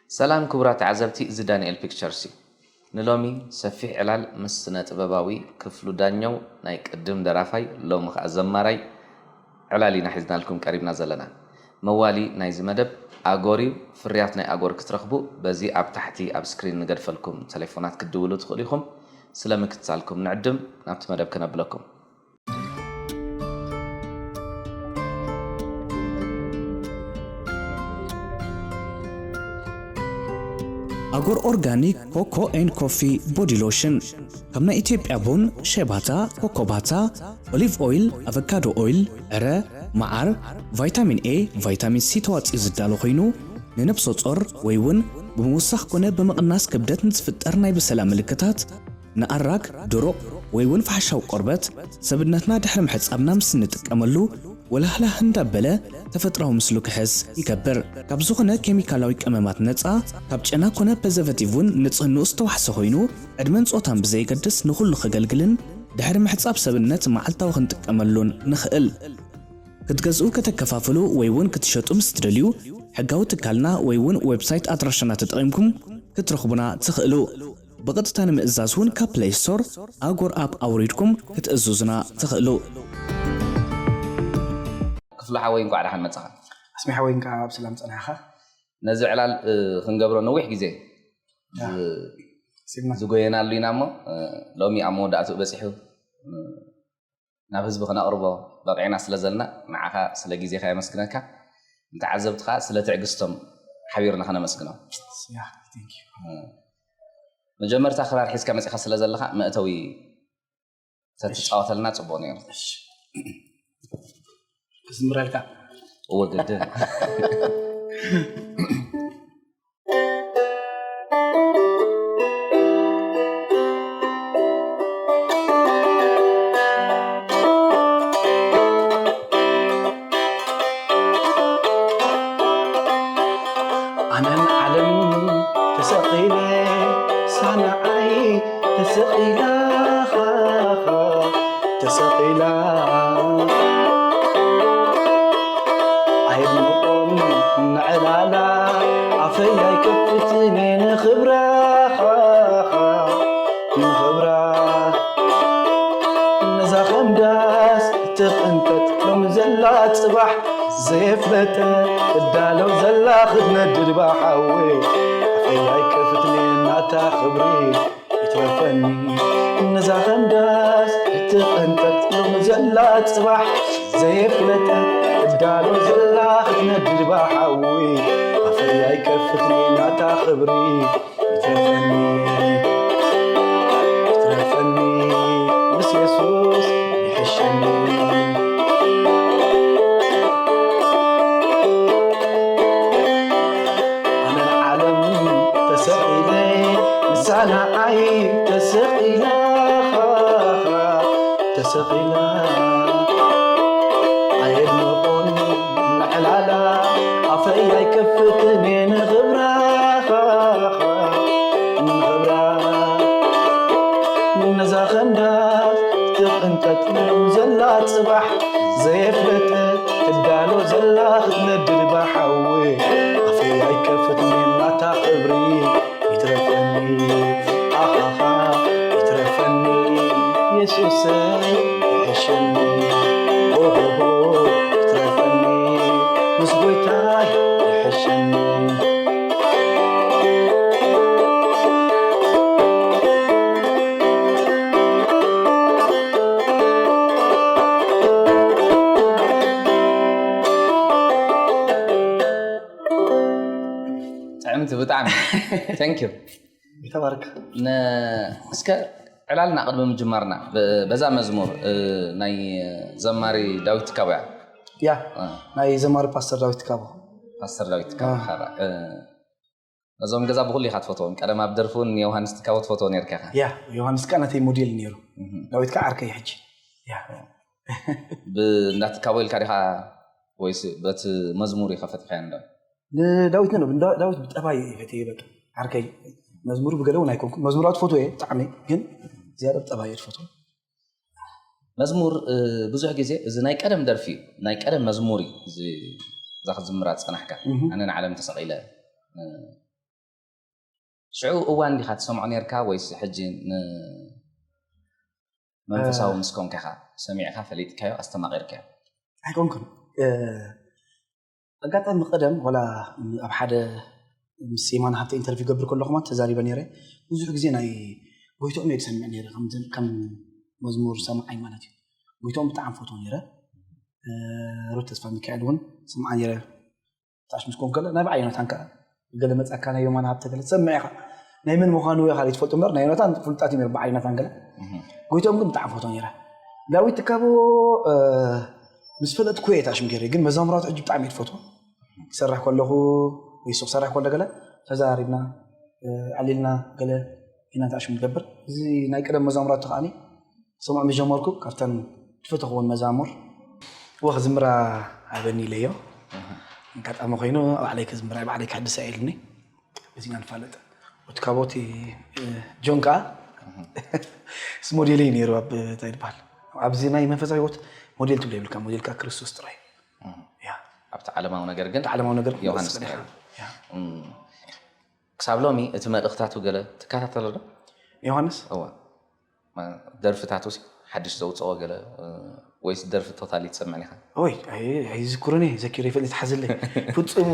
ሰላም ክቡራት ተዓዘብቲ፣ እዚ ዳንኤል ፒክቸርስ እዩ። ንሎሚ ሰፊሕ ዕላል ምስ ስነ ጥበባዊ ክፍሉ ዳኘው፣ ናይ ቅድም ደራፋይ ሎሚ ኸኣ ዘማራይ ዕላል ኢና ሒዝናልኩም ቀሪብና ዘለና። መዋሊ ናይዚ መደብ ኣጎር እዩ። ፍርያት ናይ ኣጎር ክትረኽቡ በዚ ኣብ ታሕቲ ኣብ ስክሪን ንገድፈልኩም ቴሌፎናት ክትድውሉ ትኽእሉ ኢኹም። ስለ ምክትታልኩም ንዕድም፣ ናብቲ መደብ ከነብለኩም። ኣጎር ኦርጋኒክ ኮኮ ኤንድ ኮፊ ቦዲ ሎሽን ካብ ናይ ኢትዮጵያ ቡን፣ ሸባታ፣ ኮኮባታ፣ ኦሊቭ ኦይል፣ ኣቨካዶ ኦይል፣ ዕረ፣ መዓር፣ ቫይታሚን ኤ፣ ቫይታሚን ሲ ተዋፂኡ ዝዳሎ ኮይኑ ንነብሰ ጾር ወይ እውን ብምውሳኽ ኮነ ብምቕናስ ክብደት ንዝፍጠር ናይ ብሰላ ምልክታት፣ ንኣራግ፣ ድሩቕ ወይ እውን ፋሕሻዊ ቆርበት ሰብነትና ድሕሪ ምሕጻብና ምስ እንጥቀመሉ ወላህላህ እንዳበለ ተፈጥራዊ ምስሉ ክሕዝ ይገብር። ካብ ዝኾነ ኬሚካላዊ ቀመማት ነጻ፣ ካብ ጨና ኮነ ፐዘቨቲቭ እውን ንጽህንኡ ዝተዋሕሰ ኮይኑ ዕድመን ጾታን ብዘየገድስ ንኹሉ ከገልግልን ድሕሪ ምሕጻብ ሰብነት መዓልታዊ ክንጥቀመሉን ንኽእል። ክትገዝኡ ከተከፋፍሉ ወይ እውን ክትሸጡ ምስ ትደልዩ ሕጋዊ ትካልና ወይ እውን ዌብሳይት ኣድራሻና ተጠቒምኩም ክትረኽቡና ትኽእሉ። ብቐጥታ ንምእዛዝ እውን ካብ ፕለይ ስቶር ኣጎር ኣፕ ኣውሪድኩም ክትእዝዙና ትኽእሉ። ክፍሉ ሓወይ እንኳዕ ደሓን መጻኻ። ኣስሚ ሓወይ እንኳዕ ብሰላም ጸናሕኻ። ነዚ ዕላል እ፣ ክንገብሮ ነዊሕ ግዜ ዝ- ሲግና ዝጎየናሉ ኢና እሞ እ፣ ሎሚ ኣብ መወዳእትኡ በጺሑ እ፣ ናብ ህዝቢ ክነቕርቦ በቂዕና ስለ ዘለና ንዓኻ ስለ ግዜኻ የመስግነካ። ንተዓዘብትኻ ስለ ትዕግስቶም ሓቢርና ከነመስግኖም። ያ፣ thank you። መጀመርታ ክራር ሒዝካ መጺኻ ስለ ዘለኻ መእተዊ ተትጻወተልና ጽቡቕ ነይሩ። ክዝምረልካ እወ ግድን። ኣነን ዓለም ተሰቒለ ሳንዓይ ተሰቒላ ተሰቒላ ኣየድምቖም ንዕላላ ኣፈይ ኣይከፍትን ንኽብራ ንኽብራ ነዛ ኸምዳስ ትቕንጠጥ ሎም ዘላ ጽባሕ ዘየፍለጠ እዳለው ዘላ ክትነድድ ባሓወይ ኣፈይ ኣይከፍትን ናታ ኽብሪ ይትረፈኒ ነዛ ኸምዳስ ትቕንጠጥ ሎም ዘላ ጽባሕ ዘየፍለጠ እዳለው ዘላ ክትነድድ ባሓወይ ኣፈይ ኣይከፍትን ናታ ኽብሪ ይትረፈኒ ይትረፈኒ ምስ የሱስ ይሕሸኒ ኣነ ንዓለም ተሰቒለ ንሳ ንዓይ ተሰቒላ ተሰቒላ ኣየድምቖን ንዕላላ ኣፈይ ኣይከፍትን ንኽብራ ንኽብራ ነዛ ኸንዳስ ትቕንጠጥ ዘላ ጽባሕ ዘየፍለጠት ትዳሎ ዘላ ክትነድድ ባሓዊ ኣፈይ ኣይከፍትን ናታ ኽብሪ ይትረፈኒ ኣኻኻ ይትረፈኒ የሱሰይ ይሕሸኒ ኦሆሆ ይትረፈኒ ምስ ጎይታይ ይሕሸኒ ጥዕምቲ ብጣዕሚ thank you ይተባረክ ነ እስከ ዕላልና ቅድሚ ምጅማርና ብ- በዛ መዝሙር እ፣ ናይ ዘማሪ ዳዊት ትካቦያ ያ ናይ ዘማሪ ፓስተር ዳዊት ትካቦ ፓስተር ዳዊት ትካቦ ኻራ እ፣ ነዞም ገዛ ብኩሉ ኢኻ ትፈትዎም ቀደም ኣብ ደርፊ እውን ዮሃንስ ትካቦ ትፈትዎ ነርካ ኢኻ ያ ዮሃንስ ከዓ ናተይ ሞዴል ነይሩ ዳዊት ከዓ ዓርከይ ሕጂ ያ ብእንዳትካቦ ኢልካ ዲኻ ወይስ በቲ መዝሙር ኢኻ ፈቲኻዮ እንዶ ንዳዊት ነው ዳዊት ብጠባይ እዩ ፈትየ በቃ ዓርከይ መዝሙር ብገለ እውን ኣይኮንኩ መዝሙራት ፎቶ እየ ብጣዕሚ ግን ዝያዳ ብጠባይ እየ ዝፈትዎ መዝሙር እ፣ ብዙሕ ግዜ እዚ ናይ ቀደም ደርፊ እዩ ናይ ቀደም መዝሙር እዩ እዚ እዛ ክዝምራ ዝፀናሕካ እህ። ኣነ ንዓለም ተሰቒለ እ፣ ሽዑ እዋን ዲኻ ትሰምዖ ነርካ ወይስ ሕጂ መንፈሳዊ ምስ ኮንካ ኢኻ ሰሚዕካ ፈሊጥካዮ ኣስተማቒርካዮ? ኣይኮንኩን። ኣጋጣሚ ቀደም ወላ ኣብ ሓደ ምስ የማነ ሃብተ ኢንተርቪው ገብር ከለኹ ማለት ተዛሪበ ነይረ። ብዙሕ ግዜ ናይ ጎይትኦም እየ ዝሰምዕ ነይረ ከም መዝሙር ሰማዓይ ማለት እዩ። ጎይትኦም ብጣዕሚ ፈትዎ ነይረ። ሩት ተስፋ ሚካኤል እውን ሰምዓ ነይረ። ታሽ ምስ ኮንኩ ከለ ናይ ብዓይ ዮናታን ከኣ ገለ መጻካ ናይ የማነ ሃብተ ገለ ትሰምዕ ኢኻ። ናይ መን ምዃኑ ኢኻ ዘይትፈልጡ እምበር ናይ ዮናታን ፍሉጣት እዮም ነይሮም ብዓይ ዮናታን ገለ። ጎይትኦም ግን ብጣዕሚ ፈትዎ ነይረ። ዳዊት ትካቦ ምስ ፈለጥኩ እየ ታሽም ገይረ ግን መዛሙራቱ ሕጂ ብጣዕሚ እየ ዝፈትዎ። ክሰርሕ ከለኹ ወይ ሱ ክሰርሕ ከሎ ገለ ተዛሪብና ኣሊልና ገለ ኢና ታሽም ንገብር። እዚ ናይ ቀደም መዛሙራቱ ከዓኒ ክሰምዖ ምስ ጀመርኩ ካብተን ዝፈተኽወን መዛሙር ወ ክዝምራ ኣበኒ ኢለዮ። ኣጋጣሚ ኮይኑ ባዕለይ ክዝምራ ባዕለይ ክሕድሳ ኢልኒ። እዚና ንፋለጥ ወቲ ካቦቲ ጆን ከዓ ስ ሞዴል እዩ ነይሩ ኣብ እንታይ ይበሃል ኣብዚ ናይ መንፈሳዊ ህይወት ሞዴል ትብሎ ይብልካ ሞዴልካ ክርስቶስ ጥራይ። ኣብቲ ዓለማዊ ነገር ግን ዓለማዊ ነገር ዮሃንስ ስለ ጥራይ። ያ። ክሳብ ሎሚ እቲ መልእኽታቱ ገለ ትከታተሎ ዶ? ዮሃንስ እዋ ደርፍታቱ ሓድሽ ዘውፅኦ ገለ ወይስ ደርፊ ቶታሊ ትሰምዕን ኢኻ? ኦይ ኣይዝክሩኒ ዘኪሩ ይፈልጥ ሓዝለይ ፍፁም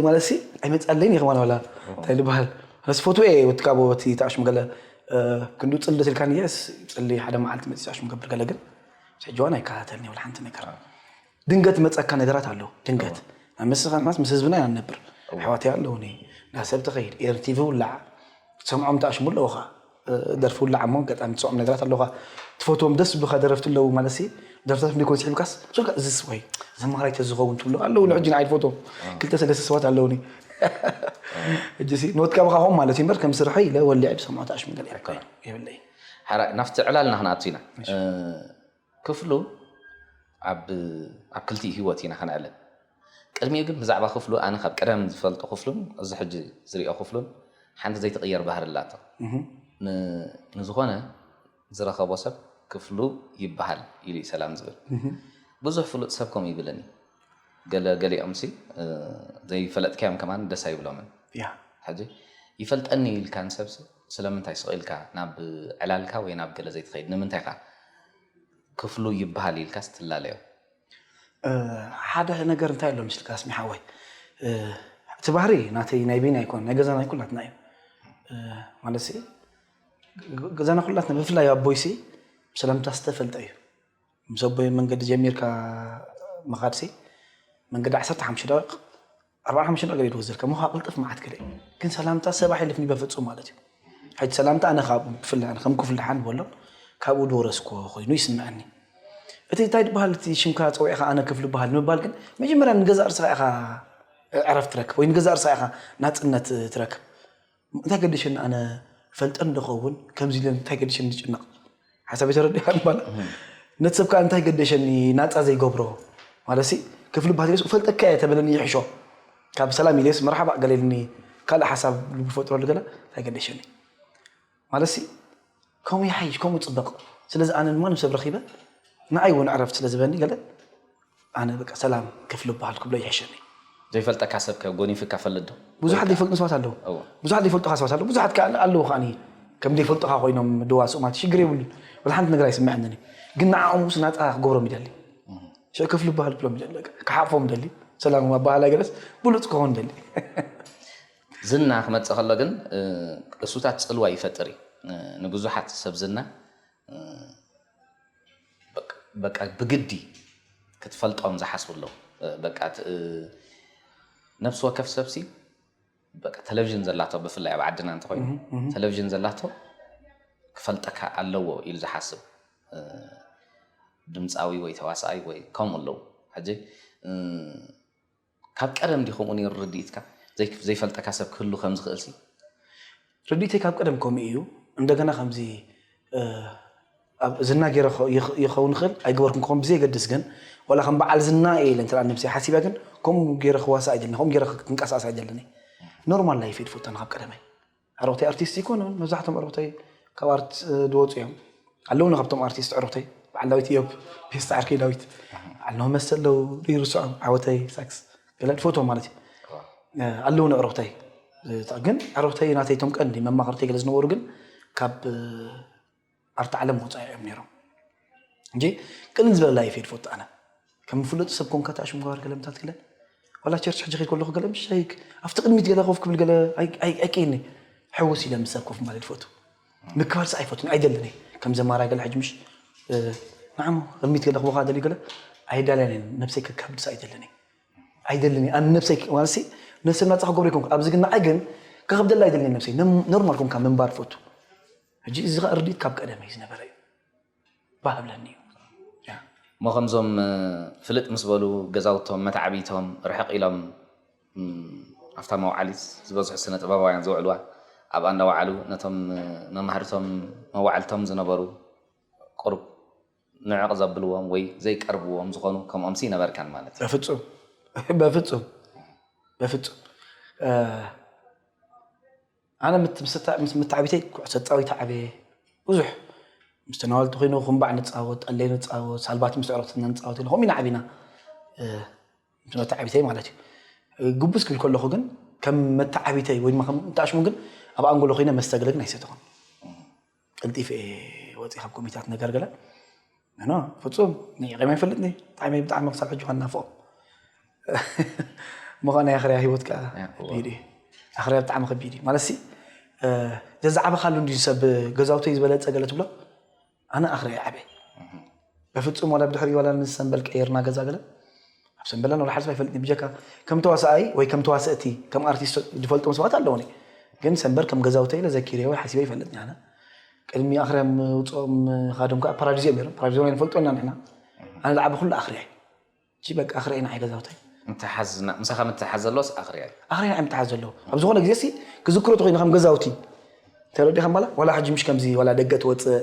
ማለት ሲ ኣይመፃለይን ይኸማን ዋላ እንታይ ዝበሃል ረስ ፎቶ እየ ወትካ ቦቲ ተኣሽም ገለ ክንዱ ፅሊ ደስ ኢልካኒ የስ ፅሊ ሓደ መዓልቲ መፅእ ተኣሽም ገብር ገለ ግን ሕጂ ዋን ኣይከታተልን ይብል ሓንቲ ነገር ድንገት መፀካ ነገራት ኣለዉ ድንገት ናብ ምስኻ ምስ ምስ ህዝብና ኢና ንነብር ኣሕዋትያ ኣለውኒ ናብ ሰብ ትኸይድ ኤርቲቪ ውላዕ ትሰምዖም ተኣሽሙ ኣለውኻ ደርፊ ውላዕ እሞ ኣጋጣሚ ትሰምዖም ነገራት ኣለውኻ ትፈትዎም ደስ ዝብሉኻ ደረፍቲ ኣለዉ ማለት ሲ ደርፍታት እንዲኮን ስሒብካስ ሱልካ እዝስ ወይ ዘማራይ ተዝኸውን ትብሉ ኣለዉ ንሕጂ ንዓይ ትፈትዎም ክልተ ሰለስተ ሰባት ኣለውኒ ሕጂ ሲ ንወትካ ብኻኹም ማለት እዩ እምበር ከም ስርሐ ኢለ ወሊዐ ብሰምዖ ተኣሽሙ ገለ ኣይኮነን የብለይ ሓራይ ናብቲ ዕላልና ክንኣቱ ኢና ክፍሉ ኣብ ኣብ ክልቲኡ ህይወት ኢና ከነዕልል ቅድሚኡ ግን ብዛዕባ ክፍሉ ኣነ ካብ ቀደም ዝፈልጦ ክፍሉን እዚ ሕጂ ዝሪኦ ክፍሉን ሓንቲ ዘይትቕየር ባህሪ ኣላቶ ንዝኾነ ዝረኸቦ ሰብ ክፍሉ ይበሃል ኢሉ እዩ ሰላም ዝብል ብዙሕ ፍሉጥ ሰብ ከምኡ ይብለኒ ገለ ገሊኦም ሲ ዘይፈለጥካዮም ከማን ደስ ኣይብሎምን ሕጂ ይፈልጠኒ ኢልካ ንሰብሲ ስለምንታይ ስቕ ኢልካ ናብ ዕላልካ ወይ ናብ ገለ ዘይትኸይድ ንምንታይ ካ ክፍሉ ይበሃል ኢልካስ ትላለዮ ሓደ ነገር እንታይ ኣሎ ምስልካ ስሚ ሓወይ እቲ ባህሪ ናተይ ናይ ቤና ኣይኮን ናይ ገዛና ኩላትና እዩ ማለት ገዛና ኩላትና ብፍላይ ኣቦይሲ ሰላምታ ዝተፈልጠ እዩ ምስ ኣቦይ መንገዲ ጀሚርካ ምኻድሲ መንገዲ ዓሰርተ ሓሙሽተ ደቂቕ ኣርባዓ ሓሙሽተ ነገር ይድወዘልካ ምዃ ቅልጥፍ መዓት ገለ ግን ሰላምታ ሰብ ኣይልፍኒ በፍጹም ማለት እዩ ሕጂ ሰላምታ ኣነ ካብኡ ብፍላይ ኣነ ከም ክፍሉ ደሓን በሎ ካብኡ ድወረስኮ ኮይኑ ይስምዐኒ እቲ እንታይ ዝበሃል እቲ ሽምካ ፀዊዕካ ኣነ ክፍሉ በሃል ንምባል ግን መጀመርያ ንገዛእ ርእስኻ ኢኻ ዕረፍ ትረክብ ወይ ንገዛእ ርእስኻ ኢኻ ናፅነት ትረክብ እንታይ ገደሸኒ ኣነ ፈልጠን ዝኸውን ከምዚ ኢለ እንታይ ገደሸኒ ዝጭነቕ ሓሳብ የተረዲኻ ባላ ነቲ ሰብ ከዓ እንታይ ገደሸኒ ናፃ ዘይገብሮ ማለት ክፍሉ ባህል ፈልጠካ እየ ተበለኒ ይሕሾ ካብ ሰላም ኢለስ መርሓባ ገሌልኒ ካልእ ሓሳብ ልቡ ፈጥረሉ ገለ እንታይ ገደሸኒ ማለት ከምኡ ይሓይሽ ከምኡ ፅበቕ ስለዚ ኣነ ድማ ንሰብ ረኺበ ንዓይ እውን ዕረፍቲ ስለ ዝበኒ ገለ ኣነ በቃ ሰላም ክፍሉ በሃል ክብሎ ይሕሸኒ ዘይፈልጠካ ሰብ ከ ጎኒፍካ ፈልጥ ዶ ብዙሓት ዘይፈልጡ ሰባት ኣለዉ ብዙሓት ዘይፈልጡካ ሰባት ኣለዉ ብዙሓት ከዓ ኣለዉ ከዓ ከም ዘይፈልጡካ ኮይኖም ድዋስኡ ማለት ሽግር የብሉን ወላ ሓንቲ ነገር ኣይስምዐንን ግን ንዓኦም ውስ ናፃ ክገብሮም ይደሊ ሽዑ ክፍሉ በሃል ክብሎም ይደሊ ክሓቕፎም ይደሊ ሰላም ኣባሃላይ ገለስ ብሉፅ ክኸውን ይደሊ ዝና ክመፅእ ከሎ ግን እሱታት ፅልዋ ይፈጥር እዩ ንብዙሓት ሰብ ዝና በቃ ብግዲ ክትፈልጦም ዝሓስቡ ኣለዉ በቃ ነብሲ ወከፍ ሰብሲ በቃ ቴሌቪዥን ዘላቶ ብፍላይ ኣብ ዓድና እንተኮይኑ ቴሌቪዥን ዘላቶ ክፈልጠካ ኣለዎ ኢሉ ዝሓስብ ድምፃዊ ወይ ተዋሳኣይ ወይ ከምኡ ኣለዉ ሕጂ ካብ ቀደም ዲ ከምኡ ነይሩ ርድኢትካ ዘይፈልጠካ ሰብ ክህሉ ከም ዝኽእል ሲ ርድኢተይ ካብ ቀደም ከምኡ እዩ እንደገና ከምዚ ዝና ገይረ ይኸውን ይኽእል ኣይገበርኩም ክኾን ብዘየገድስ ግን ዋላ ከም በዓል ዝና እየ ኢለ እንተ ነብሰይ ሓሲበ ግን ከምኡ ገይረ ክዋሳ ኣይደለኒ ከምኡ ገይረ ክንቀሳቀስ ኣይደለኒ ኖርማል ላይፍ እየ ዝፈቱ ካብ ቀደመይ ኣረብተይ ኣርቲስት ይኮኑ መብዛሕቶም ኣረብተይ ካብ ኣርት ዝወፁ እዮም ኣለውና ካብቶም ኣርቲስት ዕረብተይ በዓል ዳዊት እዮም ፔስታ ዓርከይ ዳዊት በዓል ነሆ መስተ ኣለዉ ዘይርስዖም ዓወተይ ሳክስ ገለ ትፈትዎም ማለት እዩ ኣለውና ዕረብተይ ግን ዕረፍተይ ናተይ እቶም ቀንዲ መማኸርተይ ገለ ዝነበሩ ግን ካብ ኣርታ ዓለም ወፃኢ እዮም ነይሮም እንጂ ቅልል ዝበለ ላይፍ እየ ዝፈቱ ኣነ። ከም ፍሉጥ ሰብ ኮንካ ተኣሽም ገባር ገለ ምታት ገለ ዋላ ቸርች ሕጂ ከይድ ከለኹ ገለ ምሸይክ ኣብቲ ቅድሚት ገለ ኮፍ ክብል ገለ ኣይቀይኒ ሕውስ ኢለ ምስ ሰብ ኮፍ ማለት ይፈቱ። ምክባር ሰ ኣይፈቱን ኣይደልን እየ። ከም ዘማራይ ገለ ሕጂ ምሽ ንዓሞ ቅድሚት ገለ ክቦካ ደልዩ ገለ ኣይዳልያን እየ። ነብሰይ ከካብድስ ኣይደልን እየ። ኣይደልን እየ ኣነ ነብሰይ ማለት ሲ ነሰብ ናፃ ክገብሮ ይኮንኩ ኣብዚ ግን ንዓይ ግን ከኸብደላ ኣይደልን እየ። ነብሰይ ኖርማል ኮንካ ምንባር ፈቱ። ሕጂ እዚ ከዓ ርድኢት ካብ ቀደመ እዩ ዝነበረ እዩ። ባህብለኒ እዩ። እሞ ከምዞም ፍልጥ ምስ በሉ ገዛውቶም መታዕቢቶም ርሕቕ ኢሎም ኣብታ መውዓሊት ዝበዝሑ ስነ ጥበባውያን ዝውዕልዋ ኣብኣ እንዳወዓሉ ነቶም መማህርቶም መዋዕልቶም ዝነበሩ ቁሩብ ንዕቕ ዘብልዎም ወይ ዘይቀርብዎም ዝኾኑ ከምኦም ሲ ነበርካን ማለት እዩ። በፍጹም በፍጹም በፍጹም ኣነ ምስ መተዓቢተይ ኩዕሶ ፃዊት ዓብየ ብዙሕ ምስ ተናወልቲ ኮይኑ ኩምባዕ ንፃወት ጠለይ ንፃወት ሳልባት ምስ ዕረፍትና ንፃወት ኢለ ከምኡ ኢና ዓቢና ምስ መተዓቢተይ ማለት እዩ። ግቡስ ክብል ከለኹ ግን ከም መተዓቢተይ ወይ ድማ ከም እንተኣሽሙ ግን ኣብ ኣንጎሎ ኮይነ መስተ ገለ ግን ኣይሰተኹን። ቀልጢፈ እየ ወፂእ ካብ ኮሚታት ነገር ገለ ኖ ፍፁም ንዒቐ ኣይፈልጥኒ። ብጣዕሚ ብጣዕሚ ክሳብ ሕጂ ከናፍቖም ምዃን ናይ ኣኽርያ ህይወት ከዓ ከቢድ እዩ። ኣኽርያ ብጣዕሚ ከቢድ እዩ ማለት ሲ ዘዝዓበኻሉ እንዲ ሰብ ገዛውተይ ዝበለፀ ገለ ትብሎ ኣነ ኣኽርያ ይዓበ በፍፁም ዋላ ብድሕሪ ዋላ ንሰንበል ቀይርና ገዛ ገለ ኣብ ሰንበለን ዋላ ሓስብ ኣይፈልጥኒ ብጀካ ከም ተዋሳኣይ ወይ ከም ተዋሰእቲ ከም ኣርቲስት ዝፈልጦም ሰባት ኣለውኒ ግን ሰንበር ከም ገዛውተይ ኢለ ዘኪረ ወይ ሓሲበ ይፈልጥኒ ኣነ ቅድሚ ኣኽርያ ምውፅኦም ካዶም ከዓ ፓራዲዞ እዮም ነይሮም ፓራዲዞ ናይ ንፈልጦ ኢና ንሕና ኣነ ዝዓበ ኩሉ ኣኽርያ እዩ በቃ ኣኽርያ ኢና ገዛውተይ ምሳኻ ምትሓዝ ዘሎስ ኣኽርያ እዩ ኣኽርያ ምትሓዝ ዘለዎ ኣብ ዝኾነ ግዜ ሲ ክዝክሮ ተኮይኑ ከም ገዛውቲ ተረዲኻ ምባላ ዋላ ሕጂ ምሽ ከምዚ ዋላ ደገ ትወፅእ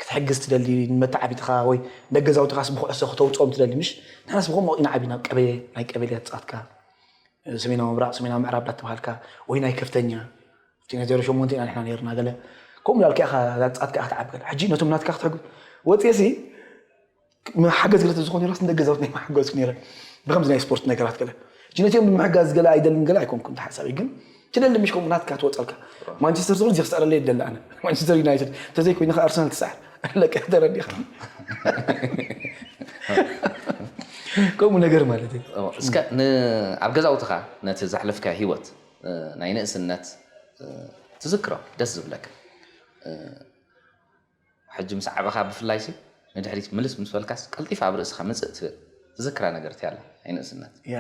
ክትሕግዝ ትደሊ ንመተዓቢትኻ ወይ ደገዛውትኻስ ብኩዕሶ ክተውፅኦም ትደሊ ምሽ ንሕናስ ብኸምኡ ኢና ዓቢና ቀበሌ ናይ ቀበሌ ፃትካ ሰሜናዊ ምብራቕ ሰሜናዊ ምዕራብ ዳተባሃልካ ወይ ናይ ከፍተኛ ኣብቲ ናይ ዜሮ ሸሞንተ ኢና ንሕና ነርና ገለ ከምኡ ላልካ ኢኻ ፃትካ ክትዓብ ገለ ሕጂ ነቶም ናትካ ክትሕግዝ ወፅየ ሲ ሓገዝ ገለ ተዝኾነ ራስ እንደ ገዛውት ናይ ማሓገዝኩ ነረ ብከምዚ ናይ ስፖርት ነገራት ገለ ሕጂ ነቲኦም ብምሕጋዝ ገለ ኣይደልን ገለ ኣይኮንኩን ተሓሳቢ ግን ትደሊ ምሽ ከምኡ ናትካ ትወፀልካ ማንቸስተር ዝኾን ዚ ክስዕረለ ይደለ ኣነ ማንቸስተር ዩናይትድ ተዘይኮይኑ ከ ኣርሰናል ትስዓር ለቀ ተረዲኻ ከምኡ ነገር ማለት እዩ እስከ ኣብ ገዛውትኻ ነቲ ዘሕለፍካ ህይወት ናይ ንእስነት ትዝክሮ ደስ ዝብለካ ሕጂ ምስ ዓበኻ ብፍላይ ሲ ንድሕሪት ምልስ ምስ በልካስ ቀልጢፋ ኣብ ርእስኻ ምፅእ ትብል ትዝክራ ነገር ትያላ ናይ ንእስነት ያ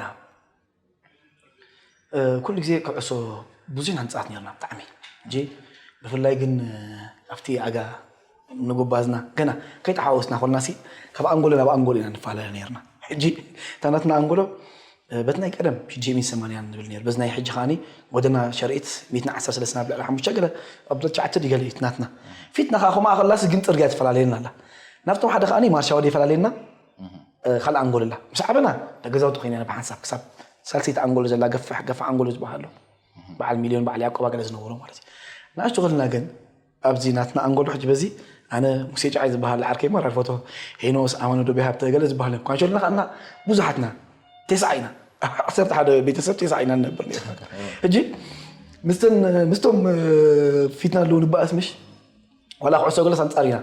ኩሉ ግዜ ክዕሶ ብዙ ኢና ንፃወት ነርና ብጣዕሚ እንጂ ብፍላይ ግን ኣብቲ ኣጋ ንጉባዝና ገና ከይተሓወስና ኮልና ሲ ካብ ኣንጎሎ ናብ ኣንጎሎ ኢና ንፈላለ ነርና ሕጂ እታ ናትና ኣንጎሎ በቲ ናይ ቀደም ሽዱሽተ ሚእቲ ሰማንያ ንብል ነይሩ በዚ ናይ ሕጂ ከዓኒ ጎደና ሸርኢት ሚእትን ዓሰርተ ሰለስተ ናብ ልዕሊ ሓሙሽተ ገለ ኣብ ትሽዓተ ድዩ ገለ እዩ ናትና ፊትና ከዓ ከምኣ ከላሲ ግን ፅርግያ ትፈላለየና ኣላ ናብቶም ሓደ ከዓኒ ማርሻ ወደ ይፈላለየና ካልእ ኣንጎሎ ኣላ ምስ ዓበና ገዛውቲ ኮይና ኢና ብሓንሳብ ክሳብ ሳልሰይቲ ኣንጎሎ ዘላ ገፋሕ ገፋሕ ኣንጎሎ ዝበሃሉ በዓል ሚልዮን በዓል ያዕቆባ ገለ ዝነበሩ ማለት እዩ ንኣሽቱ ከልና ግን ኣብዚ ናትና ኣንጎሎ ሕጂ በዚ ኣነ ሙሴ ጫዓይ ዝበሃል ዓርከይ ማራ ፎቶ ሄኖስ ኣማኑ ዶ ቢሃብተ ገለ ዝበሃል እዮም ኳንሸልና ከኣና ብዙሓትና ቴስዓ ኢና ዓሰርተ ሓደ ቤተሰብ ቴስዓ ኢና ንነብር ነርና ሕጂ ምስተን ምስቶም ፊትና ኣለዉ ንበኣስ ምሽ ዋላ ኩዕሶ ገለስ ኣንጻር ኢና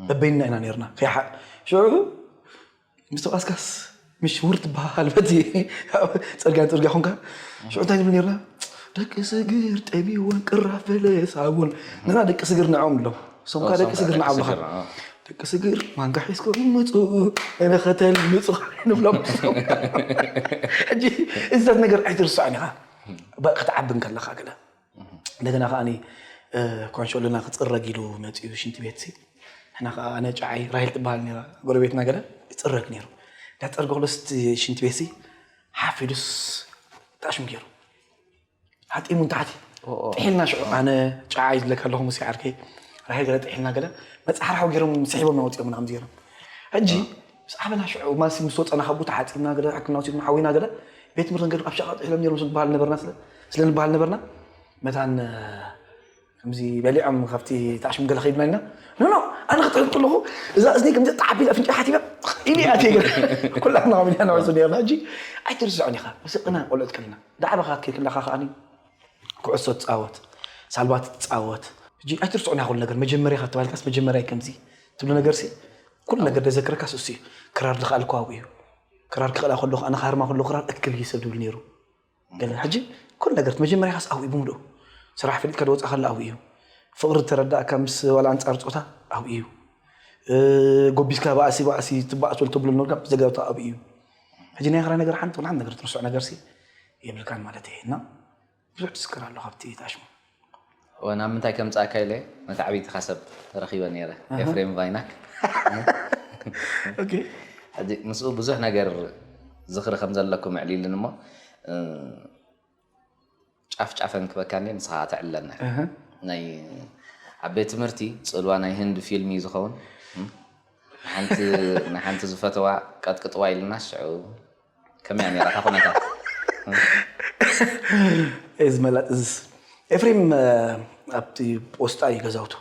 በበይንና ኢና ነርና ከይሓ ሽዑ ምስ ተባስካስ ምሽ ውር ትበሃል በቲ ፅርግያን ፅርግያ ኮንካ ሽዑ እንታይ ንብል ነርና ደቂ ስግር ጠሚወን ቅራፍ በለ ሳቡን ንና ደቂ ስግር ንዖም ኣሎ እሶም ከ ደቂ ስግር ንዓብልኻ ደቂ ስግር ማንጋ ሒዝኩም ምፁ እነ ከተል ምፁ ንብሎም ሕጂ እዚታት ነገር ኣይትርስዖን ኢኻ ክትዓቢ እንከለኻ ገለ እንደገና ከዓ ኳንሾልና ክፅረግ ኢሉ መፅኡ ሽንቲ ቤት ንሕና ከዓ ኣነ ጫዓይ ራሄል ትበሃል ነራ ጎረቤትና ገለ ይፅረግ ነይሩ እንዳፀርገ ክሎስ ሽንቲ ቤት ሓፍ ኢሉስ ታሽም ገይሩ ሓጢሙ ንታሕቲ ጥሒልና ሽዑ ኣነ ጫዓይ ዝብለካ ኣለኹ ምስ ዓርከይ ራሄል ገለ ጥሒልና ገለ መፅሓርሓው ገይሮም ስሒቦምና ወፂኦምና ከምዚ ገይሮም ሕጂ ምስ ዓበና ሽዑ ማሲ ምስ ወፀና ካብ ቦታ ሓፂምና ገለ ሕክምና ወሲድና ሓዊና ገለ ቤት ትምህርቲ ንገድም ኣብ ሸቓ ጥሒሎም ነይሮም ዝበሃል ነበርና ስለ ስለ ንበሃል ነበርና መታን ከምዚ በሊዖም ካብቲ ታሽም ገለ ከይድና ኢልና ኖ ኖ ኣነ ክጥሕል ከለኹ እዛ እዝኒ ከምዚ ተዓቢለ ኣፍንጫ ሓቲበ ኢሉ እያ ትብል ኩላትና ከምዚ ኢና ንዕሱ ነርና ሕጂ ኣይትርስዖን ኢኻ ስቅና ቆልዑት ከለና ዳዕባ ካትከይ ክላኻ ከዓኒ ኩዕሶ ትፃወት፣ ሳልባ ትፃወት። ሕጂ ኣይትርስዑ ናይ ኩሉ ነገር መጀመርያ ካብ ተባልካስ መጀመርያ ከምዚ ትብሎ ነገር ሲ ኩሉ ነገር ደዘክረካስ እሱ እዩ። ክራር ዝኸኣልኩ ኣብኡ እዩ። ክራር ክኽእላ ከለኹ ኣነ ክሃርማ ከለኹ ክራር እክል እዩ ሰብ ድብል ነይሩ። ገለ ሕጂ ኩሉ ነገር መጀመርያ ካስ ኣብኡ እዩ ብምልኡ። ስራሕ ፈሊጥካ ዝወፅእ ከሎ ኣብኡ እዩ። ፍቕሪ ተረዳእካ ምስ ዋላ ኣንፃር ፆታ ኣብኡ እዩ። ጎቢዝካ ባእሲ ባእሲ ትባእሶ ትብሎ ነርካ ዘጋብታ ኣብኡ እዩ። ሕጂ ናይ ክራይ ነገር ሓንቲ ወላ ነገር ትርስዖ ነገር ሲ የብልካን ማለት እዩ እና ብዙሕ ትዝክር ኣሎ ካብቲ ታሽሙ። ወና ምንታይ ከምፃእካ ኢለ መታዕቢትኻ ሰብ ተረኺበ ነይረ ኤፍሬም ቫይናክ። ኦኬ። ሕጂ ምስኡ ብዙሕ ነገር ዝኽሪ ከም ዘለኩም ኣዕሊልን እሞ እ፣ ጫፍ ጫፈን ክበካ እንዴ ንስኻ ተዕለና ናይ ኣብ ቤት ትምህርቲ ፅልዋ ናይ ህንድ ፊልም እዩ ዝኸውን። እም? ንሓንቲ ንሓንቲ ዝፈተዋ ቀጥቅጥዋ ኢልና ሽዑ ከመይ ነራ እታ ኩነታት? እዚ መላጥ እዚ ኤፍሬም ኣብቲ ፖስጣ እዩ ገዛውቱ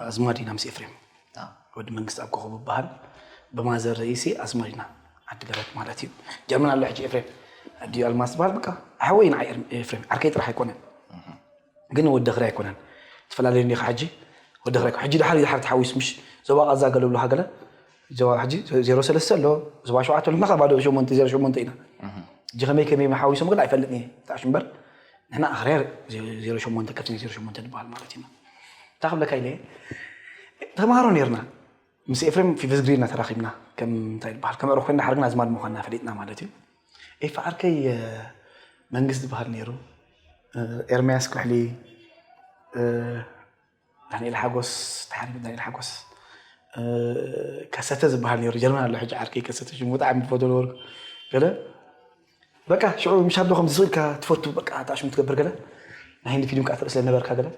ኣዝማድ ኢና ምስ ኤፍሬም ወዲ መንግስት ኣብ ኮኸብ ይበሃል። ብማዘር ርእሲ ኣዝማድ ኢና ዓዲ ገረት ማለት እዩ። ጀርመን ኣሎ ሕጂ ኤፍሬም ኣዲኡ ኣልማስ ዝበሃል በቃ ሓወይ ንዓይ ኤፍሬም ዓርከይ ጥራሕ ኣይኮነን ግን ወዲ ክራይ ኣይኮነን። ትፈላለዩ እንዲኻ ሕጂ ወዲ ክራይ ሕጂ ድሓር ድሓር ተሓዊሱ ምሽ ዞባ ቃዛ ገለ ብሉካ ገለ ዞባ ሕጂ ዜሮ ሰለስተ ኣሎ ዞባ ሸውዓተ ኣሎ ናኻ ባዶ ሸሞንተ ዜሮ ሸሞንተ ኢና። ሕጂ ከመይ ከመይ መሓዊሶም ግን ኣይፈልጥን እየ ታሽ እምበር ንሕና ኣኽርያ ዜሮ ሸሞንተ ከፍተኛ ዜሮ ሸሞንተ ንበሃል ማለት ኢና። እንታይ ክብለካ ኢለ ተምሃሮ ነርና ምስ ኤፍሬም ፊቭስ ግሪድ እናተራኺብና ከም እንታይ ይበሃል ከም ዕሩኽ ኮይና ሓርግና ኣዝማድ ምዃንና ፈሊጥና ማለት እዩ። ኤፍ ዓርከይ መንግስት ዝበሃል ነይሩ። ኤርምያስ ኩሕሊ፣ ዳንኤል ሓጎስ፣ ተሓሪም ዳንኤል ሓጎስ ከሰተ ዝበሃል ነይሩ። ጀርመን ኣሎ ሕጂ ዓርከይ ከሰተ ሽሙ ብጣዕሚ ዝፈትዎ ነበርኩ። ገለ በቃ ሽዑ ምሽ ኣብዶ ከም ዝስእልካ ትፈቱ በቃ ታሽሙ ትገብር ገለ ናይ ህንዲ ፊልም ከዓ ትርኢ ስለነበርካ ገለ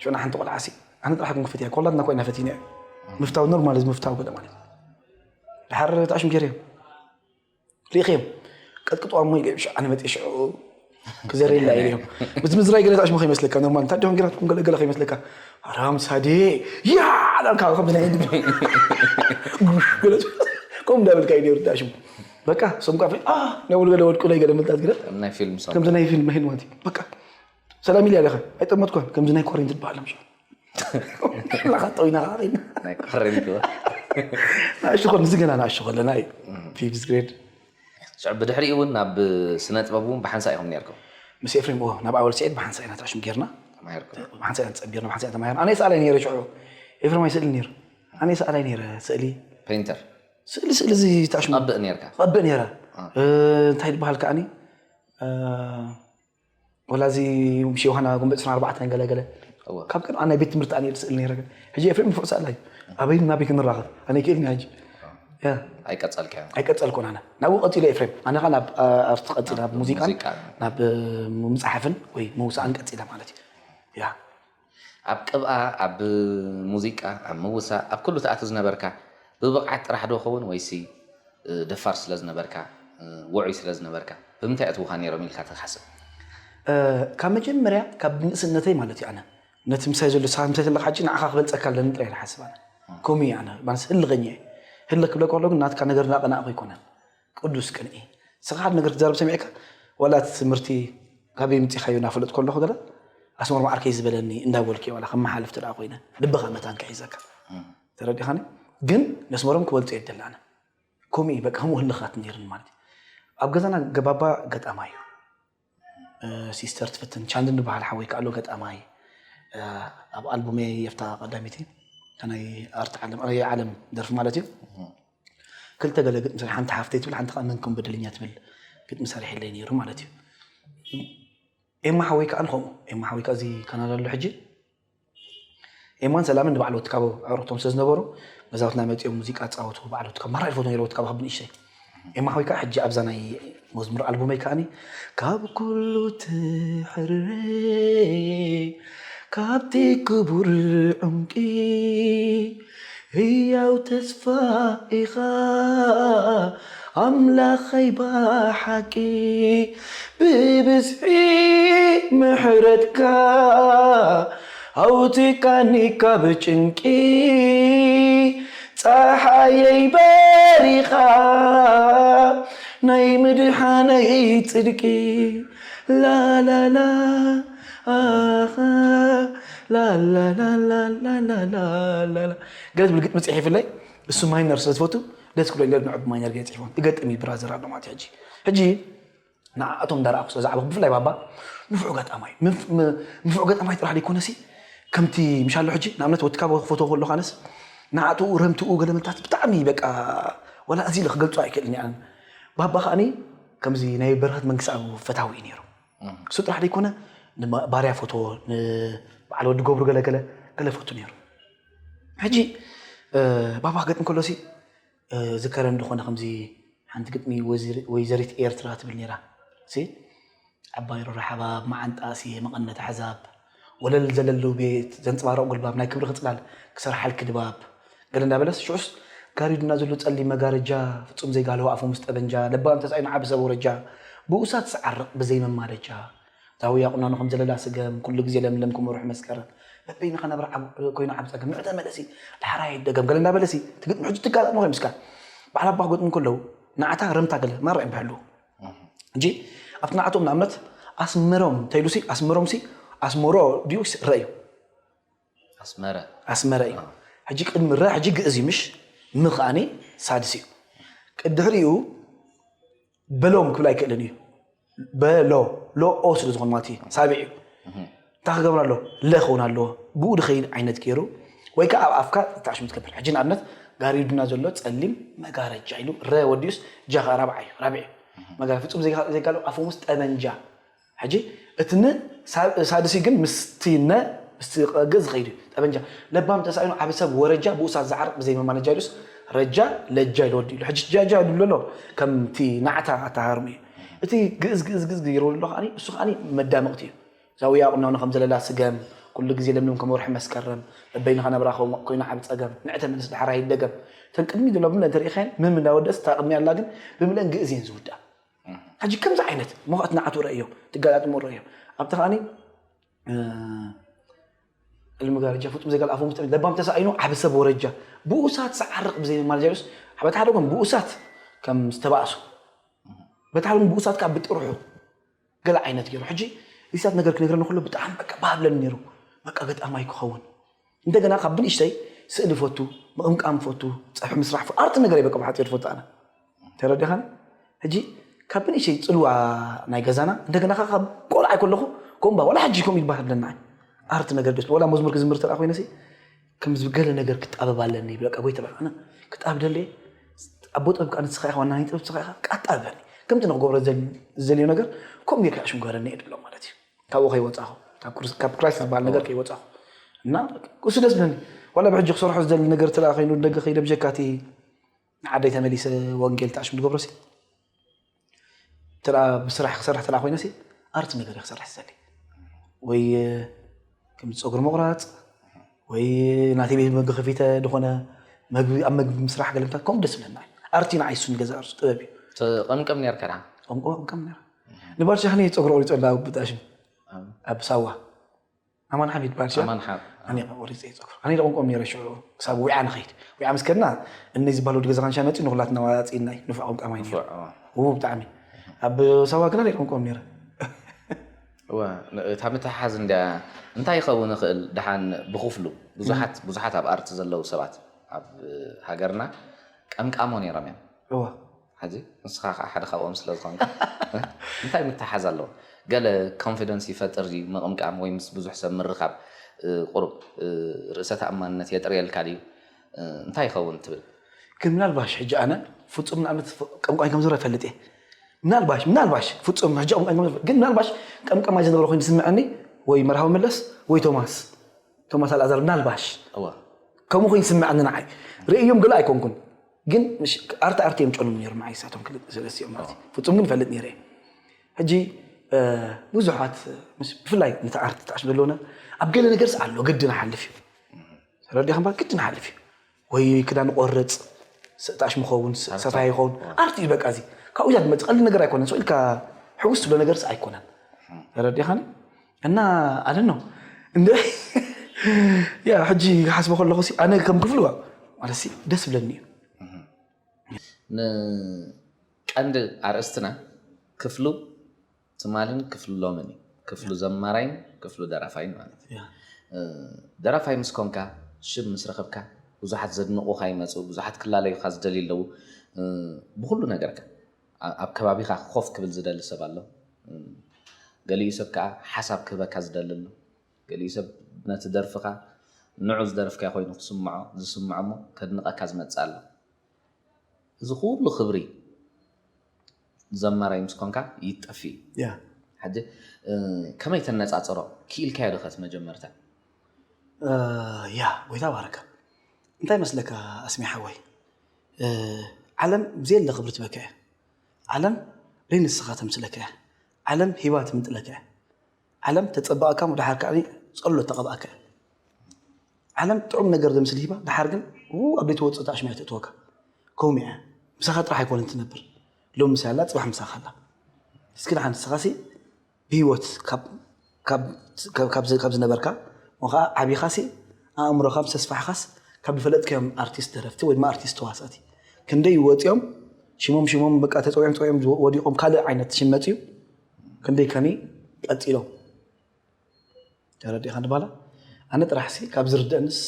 ሽዑ ንሓንቲ ቆልዓ ሲ ኣነ ጥራሕ ክንክፍት እያ ኮላትና ኮይና ፈቲና ምፍታው ኖርማል እዚ ምፍታው ገለ ማለት ድሓር ታሽሙ ገይረ ሪእኺዮም ቀጥቅጥዋ እሞ ኢለ ሽዑ ኣነ መፅእ ሽዑ ክዘርየላ ኢለ እዮም ምስ ምዝራይ ገለ ታሽሙ ከይመስለካ ኖርማል እንታይ ዲኹም ጌራትኩም ገለ ገለ ከይመስለካ ኣራም ሳዴ ያ ዳልካ ከምዚ ናይ ህንዲ ገለ ከምኡ እንዳበልካ እዩ ነይሩ ታሽሙ በቃ ሶም ካፌ ነብሉ ገለ ወድቁ ናይ ገለ ምልጣት ገለ ናይ ፊልም ሶም ከምዚ ናይ ፊልም ሄን ማለት እዩ በቃ ሰላም ኢለ ኣለኸ ኣይጠመጥኳን ከምዚ ናይ ኮሬንት ዝበሃል ምሽ ላኻ ጠዊና ኸዓ ኸይና ናይ ኮሬንት ንኣሽቱ ኾን እዚ ገና ንኣሽቱ ከለና እዩ ፊፍዝ ግሬድ ሽዑ ብድሕሪኡ እውን ናብ ስነ ጥበብ እውን ብሓንሳ ኢኹም ነርኩም ምስ ኤፍሬም ኦ ናብ ኣወል ስዒድ ብሓንሳ ኢና ታሽም ጌርና ተማሂርኩም ብሓንሳ ኢና ተፀቢርና ብሓንሳ ኢና ተማሂርና ኣነ ይስኣለይ ነይረ ሽዑ ኤፍሬም ኣይስእልን ነይሩ ኣነ ይስኣለይ ነይረ ስእሊ ፔንተር ስእሊ ስእሊ እዚ ታሽም ቀብእ ነርካ ቀብእ ነይረ እንታይ ዝበሃል ከዓኒ ወላ እዚ ምሽ ዮሃና ጉንበ ዕስራን ኣርባዕተን ገለገለ እወ። ካብ ቀን ናይ ቤት ትምህርቲ ኣነ ስእል ነይረ ግን ሕጂ ኤፍሬም ንፉዕ ሰኣላይ ኣበይ ናበይ ክንራኸብ ኣነ ይክእልኒ ሕጂ ያ ኣይቀጸልካዮ ኣይቀጸልኩን ኣነ ናብኡ ቀጺለ ኤፍሬም ኣነ ኸ ናብ ኣርቲ ቀጺለ ናብ ሙዚቃን ሙዚቃ። ናብ ምጽሓፍን ወይ ምውሳእን ቀጺለ ማለት እዩ ያ ኣብ ቅብኣ ኣብ ሙዚቃ ኣብ ምውሳእ ኣብ ኩሉ ትኣቱ ዝነበርካ ብብቕዓት ጥራሕ ዶ ኸውን ወይሲ ደፋር ስለ ዝነበርካ ውዑይ ስለ ዝነበርካ ብምንታይ ኣትውኻ ነይሮም ኢልካ ትሓስብ ካብ መጀመርያ ካብ ንእስነተይ ማለት እዩ ኣነ ነቲ ምሳይ ዘሎ ሳምሳይ ዘለካ ሕጂ ንዓኻ ክበልፀካ ኣለኒ ጥራይ ዝሓስብ ኣነ ከምኡ እዩ ኣነ ማለት ህልኸኛ እየ ህልኽ ክብለካ ከሎ ግን ናትካ ነገር እናቐናእኩ ኣይኮነን ቅዱስ ቅንኢ ስኻ ሓደ ነገር ትዛረብ ሰሚዕካ ዋላ እቲ ትምህርቲ ካበይ ምፂኻዮ እናፈለጥኩ ኣለኹ ገለ ኣስመሮም ዓርከይ ዝበለኒ እንዳበልኩ ዋላ ከመሓልፍ ትደኣ ኮይነ ልብኻ መታን ክሒዘካ ተረዲኻኒ ግን ነስመሮም ክበልፆ የደላነ ከምኡ እዩ በቃ ከምኡ ህልኻት ነይርን ማለት እዩ ኣብ ገዛና ገባባ ገጣማ እዩ ሲስተር ትፍትን ቻንድ ንበሃል ሓወይ ከኣሎ ገጣማይ ኣብ ኣልቡመይ የፍታ ቀዳሚቲ ናይ ኣርት ዓለም ኣበይ ዓለም ደርፊ ማለት እዩ ክልተ ገለ ግጥሚ ሰሪሐ ሓንቲ ሓፍተይ ትብል ሓንቲ ከዓ መንኩም በደለኛ ትብል ግጥሚ ሰሪሐለይ ነይሩ ማለት እዩ ኤማ ሓወይ ከዓ ንኸምኡ ኤማ ሓወይ ከዓ እዚ ካናዳ ኣሎ ሕጂ ኤማን ሰላምን ንባዕል ወትካቦ ኣዕሩኽቶም ስለ ዝነበሩ ገዛውትና መፂኦም ሙዚቃ ፃወቱ ባዕል ወትካቦ ማራ ይፈትዎ ነይሩ ወትካቦ ካብ ብንእሽተይ ኤማ ሓወይ ከዓ ሕጂ ኣብዛ ናይ መዝሙር ኣልቡመይ ከዓኒ ካብ ኩሉ ትሕርሬ ካብቲ ክቡር ዑንቂ ህያው ተስፋ ኢኻ ኣምላኸይ ብሓቂ ብብዝሒ ምሕረትካ ኣውፅካኒ ካብ ጭንቂ ፀሓየይ በሪኻ ናይ ምድሓነይ ፅድቂ ላላላ ኣኻ ላላላላላላላላ ገለ ትብል ግጥሚ ጽሒፍለይ። እሱ ማይነር ስለ ዝፈቱ ደስ ክብለኒ ገለ ንዑ ብማይነር ገለ ጽሒፎም ትገጥም እዩ ብራዘር ኣሎ ማለት እዩ። ሕጂ ሕጂ ንዓኣቶም እንዳረኣኹ ስለ ዝዓበኹ ብፍላይ ባባ ንፉዕ ገጣማይ ንፍ- ም- ንፉዕ ገጣማይ ጥራሕ ዘይኮነሲ ከምቲ ምሻሎ ሕጂ ንኣብነት ወትካ ክፈትዎ ከለኹ ኣነስ ንዓትኡ ረምትኡ ገለ መታት ብጣዕሚ በቃ ዋላ እዚ ኢለ ክገልጾ ኣይክእልን እየ። ባባ ከዓኒ ከምዚ ናይ በረኸት መንግስኣብ ፈታዊ እዩ ነይሩ። እሱ ጥራሕ ዘይኮነ ንባርያ ፈትዎ ንበዓል ወዲ ገብሩ ገለገለ ገለ ፈቱ ነይሩ። ሕጂ ባባ ክገጥም ከሎሲ ዝከረ እንደኾነ ከምዚ ሓንቲ ግጥሚ ወይዘሪት ኤርትራ ትብል ነይራ። ዓባይ ሮራ ሓባብ መዓንጣ ኣስየ መቐነት ኣሕዛብ ወለል ዘለሉ ቤት ዘንፅባረቕ ጉልባብ ናይ ክብሪ ክፅላል ክሰርሓልኪ ድባብ ገለ እንዳበለስ ሽዑስ ጋሪዱና ዘሎ ፀሊም መጋረጃ ፍፁም ዘይጋልሆ ኣፉ ምስ ጠበንጃ ለባም ተሳኢኑ ዓቢ ሰብ ወረጃ ብኡሳት ዝዓርቕ ብዘይ መማለጃ ዛውያ ቁናኖ ከም ዘለላ ስገም ኩሉ ግዜ ለምለም ክመርሑ መስከረም በበይንኻ ነብራ ኮይኑ ዓብ ፀገም ንዕተ መለሲ ዳሕራይ ደገም ገለ እንዳበለሲ ትግጥሚ ሕጂ ትጋጠሞ ከይምስካ በዓል ኣባ ክገጥሙ ከለዉ ንዓታ ረምታ ገለ ማራ እዮም ብሕልዉ እንጂ ኣብቲ ንዓቶም ንኣብነት ኣስመሮም ተይሉሲ ኣስመሮምሲ ኣስመሮ ድዩ ረ እዩ ኣስመረ ኣስመረ እዩ ሕጂ ቅድሚ ረ ሕጂ ግእዝ እዩ ምሽ ም ከዓኒ ሳድስ እዩ ቅድሕሪኡ በሎም ክብል ኣይክእልን እዩ በሎ ሎ ኦ ስለ ዝኾን ማለት እዩ ሳቢዕ እዩ እንታይ ክገብር ኣሎ ለ ክኸውን ኣለዎ ብኡ ድኸይድ ዓይነት ገይሩ ወይ ከዓ ኣብ ኣፍካ ተዓሽሙ ትገብር ሕጂ ንኣብነት ጋሪዱና ዘሎ ፀሊም መጋረጃ ኢሉ ረ ወዲኡስ ጃኻ ራብዓ እዩ ራብዕ እዩ መጋረ ፍፁም ዘይጋሎ ኣፎሙስ ጠበንጃ ሕጂ እቲ ን ሳድሲ ግን ምስቲ ነ ምስቲ ቀገ ዝኸይድ እዩ ጠበንጃ ለባም ተሳኢኑ ዓቢ ሰብ ወረጃ ብኡሳት ዝዓርቅ ብዘይ መማለጃ ኢሉስ ረጃ ለጃ ኢሉ ወዲሉ ሕጂ ጃጃ ይብሉ ኣሎ ከምቲ ናዕታ ኣተሃርሙ እዩ እቲ ግእዝ ግእዝ ግእዝ ገይሩ ኣሎ ከዓኒ እሱ ከዓኒ መዳመቕቲ እዩ ዛውያ ቁናኖ ከም ዘለላ ስገም ኩሉ ግዜ ለምለም ከም ወርሒ መስከረም በበይንኻ ነብራ ኮይኑ ዓቢ ጸገም ንዕተ ምንስ ድሓር ኣይደገም እተን ቅድሚ ዘሎ ብለ እንተሪኢኻየን ምም እንዳወደስ እታ ቅድሚ ኣላ ግን ብምለን ግእዝ እየን ዝውዳ ሕጂ ከምዚ ዓይነት መኸት ንዓቱ ረእዮ ትጋጣጥሞ ረእዮ ኣብቲ ከዓኒ እልምጋረጃ ፍጹም ዘይጋል ኣፎም ዝጠሚ ለባም ተሳኢኑ ዓቢ ሰብ ወረጃ ብኡሳት ዝዓርቕ ብዘይ ማልጃሉስ በቲ ሓደ ጎን ብኡሳት ከም ዝተባእሱ በቲ ሓደ ጎን ብኡሳት ካብ ብጥርሑ ገለ ዓይነት ገይሩ ሕጂ እሳት ነገር ክነግረኒ ከሎ ብጣዕሚ በቃ ባህብለኒ ነይሩ በቃ ገጣማይ ክኸውን እንደገና ካብ ብንእሽተይ ስእሊ ፈቱ ምቕምቃም ፈቱ ፀብሒ ምስራሕ ኣርቲ ነገር በቃ ብሓፂር ፈቱ ኣነ ተረዲኻኒ ሕጂ ካብ ብንእሽተይ ፅልዋ ናይ ገዛና እንደገና ካብ ቆልዓ ከለኹ ከምባ ዋላ ሕጂ ከምኡ ይባህብለና ኣርቲ ነገር ደስ ዋላ መዝሙር ክዝምር ተኣ ኮይነሲ ከም ዝገለ ነገር ክጣበብ ኣለኒ ይብል በቃ ጎይታ በቃ ክጣብ ደለ ኣቦ ጥበብ ከዓ ንስኻ ኢኻ ዋና ናይ ጥበብ ስኻ ኢኻ ኣጣበበኒ ከምቲ ንክገብሮ ዝደልዮ ነገር ከምኡ ጌርካ ሽም ግበረኒ እየ ድብሎ ማለት እዩ ካብኡ ከይወፃኹ ካብ ክራይስት ዝበሃል ነገር ከይወፃኹ እና እሱ ደስ ብለኒ ዋላ ብሕጂ ክሰርሖ ዝደሊ ነገር ትላ ከይኑ ደገ ከይደ ብጀካቲ ንዓደይ ተመሊሰ ወንጌል ተኣሽም ዝገብሮ ሲ ትላ ብስራሕ ክሰርሕ ትላ ኮይነ ሲ ኣርት ነገር ክሰርሕ ዝደሊ ወይ ከም ፀጉሪ ምቑራፅ ወይ ናተይ ቤት መግቢ ከፊተ ዝኾነ መግቢ ኣብ መግቢ ምስራሕ ገለምታት ከምኡ ደስ ብለና ኣርቲ ንዓይ እሱ ንገዛ ኣርሱ ጥበብ እዩ ትቕምቅም ነርካ ድዓ ቋንቋ ቅምቀም ነራ ንባልሻ ከኒ ፀጉሪ ቆሪፀላ ብጣሽም ኣብ ሳዋ ኣማን ሓሚድ ባልሻ ኣማን ሓብ ኣነ ቆሪፀ ፀጉሪ ኣነ ቋንቋም ነረ ሽዑ ክሳብ ዊዓ ንኸይድ ዊዓ ምስ ከድና እነይ ዝበሃል ወዲ ገዛ ካንሻ መፂ ንኹላትና ዋፂናይ ንፉዕ ቋንቋ ማይ ነሩ ብጣዕሚ ኣብ ሳዋ ግና ቋንቋም ነረ እዋ እታ ምትሓዝ እንድያ እንታይ ይኸውን ይኽእል ድሓን ብኽፍሉ ብዙሓት ብዙሓት ኣብ ኣርት ዘለዉ ሰባት ኣብ ሃገርና ቀምቃሞ ነይሮም እዮም እዋ ሕጂ ንስኻ ከዓ ሓደ ካብኦም ስለ ዝኾንካ እንታይ ምትሓዝ ኣለዎ ገለ ኮንፊደንስ ይፈጥር ድዩ ምቕምቃም ወይ ምስ ብዙሕ ሰብ ምርኻብ ቁሩብ ርእሰ ተኣማንነት የጥርየልካ ድዩ እንታይ ይኸውን ትብል ግን ምናልባሽ ሕጂ ኣነ ፍፁም ንኣብነት ቀምቋኝ ከም ዝረ ፈልጥ እየ ምናልባሽ ምናልባሽ ፍፁም ሕጂ ቀምቋኝ ከም ዝረ ግን ምናልባሽ ቀምቀማይ ዝነበረ ኮይኑ ዝስምዐኒ ወይ መርሃዊ መለስ ወይ ቶማስ ቶማስ ኣልኣዛር ምናልባሽ እዋ ከምኡ ኮይኑ ዝስምዐኒ ንዓይ ርእዮም ገለ ኣይኮንኩን ግን ኣርቲ ኣርቲ እዮም ጨኑም ነይሩ ንዓይ ሳቶም ክልተ ሰለስቲኦም ማለት እዩ ፍፁም ግን ፈልጥ ነይረ ሕጂ ብዙሓት ብፍላይ ነቲ ኣርቲ ተዓሽም ዘለውና ኣብ ገለ ነገርስ ኣሎ ግዲ ንሓልፍ እዩ ተረዲኻ እምበር ግዲ ንሓልፍ እዩ ወይ ክዳን ቆርፅ ስእታሽ ምኸውን ሰፋይ ይኸውን ኣርቲ እዩ በቃ እዚ ካብኡ እያ ትመፅእ ቀልዲ ነገር ኣይኮነን ሰው ኢልካ ሕውስ ትብሎ ነገርስ ኣይኮነን ተረዲኻኒ እና ኣለ ነው እንደ ያ ሕጂ ክሓስቦ ከለኹ ሲ ኣነ ከም ክፍልዋ ማለት ሲ ደስ ብለኒ እዩ ንቀንዲ ኣርእስትና ክፍሉ ትማልን ክፍሉ ሎምን እዩ። ክፍሉ ዘማራይን ክፍሉ ደራፋይን ማለት እዩ። ደራፋይ ምስ ኮንካ፣ ሽም ምስ ረኸብካ፣ ብዙሓት ዘድንቑኻ ይመፁ፣ ብዙሓት ክላለዩኻ ዝደልዩ ኣለዉ። ብኩሉ ነገርካ ኣብ ከባቢኻ ኮፍ ክብል ዝደሊ ሰብ ኣሎ። ገሊኡ ሰብ ከዓ ሓሳብ ክህበካ ዝደሊ ኣሎ። ገሊኡ ሰብ ነቲ ደርፍኻ ንዑ ዝደረፍካዮ ኮይኑ ክስምዖ ዝስምዖ እሞ ከድንቐካ ዝመፅእ ኣሎ። እዚ ኩሉ ክብሪ ዘማራይ ምስ ኮንካ ይጠፊ እዩ። ያ። ሕጂ ከመይ ተነፃፅሮ? ክኢልካዮ ዶ ከቲ መጀመርታ? ያ ጎይታ ባረካ። እንታይ መስለካ ኣስሜ ሓወይ፣ ዓለም ብዘየለ ክብሪ ትበካ እያ። ዓለም ሪንስኻ ተምስለካ እያ። ዓለም ሂባ ትምንጥለካ እያ። ዓለም ተፀባእካ ሞ ደሓር ከዓ ፀሎ ተቐብኣካ እያ። ዓለም ጥዑም ነገር ዘምስል ሂባ ደሓር ግን ኣብ ዘይትወፅኦ ተኣሽማ እያ ተእትወካ። ከምኡ እያ። ምሳኻ ጥራሕ ኣይኮነን ትነብር። ሎም ምሳ ያላ ፅባሕ ምሳኻ ኣላ። እስኪ ደሓ ንስኻሲ ብሂወት ካብ ዝነበርካ ሞ ከዓ ዓቢኻሲ ኣእምሮኻ ምስ ተስፋሕኻስ ካብ ዝፈለጥካዮም ኣርቲስት ደረፍቲ ወይ ድማ ኣርቲስት ተዋሳእቲ ክንደይ ይወፂኦም ሽሞም ሽሞም በቃ ተፀዊዖም ፀዊዖም ወዲቖም ካልእ ዓይነት ሽም መፅዩ ክንደይ ከኒ ቀፂሎም ተረዲኻ ንባላ ኣነ ጥራሕ ሲ ካብ ዝርደእንስ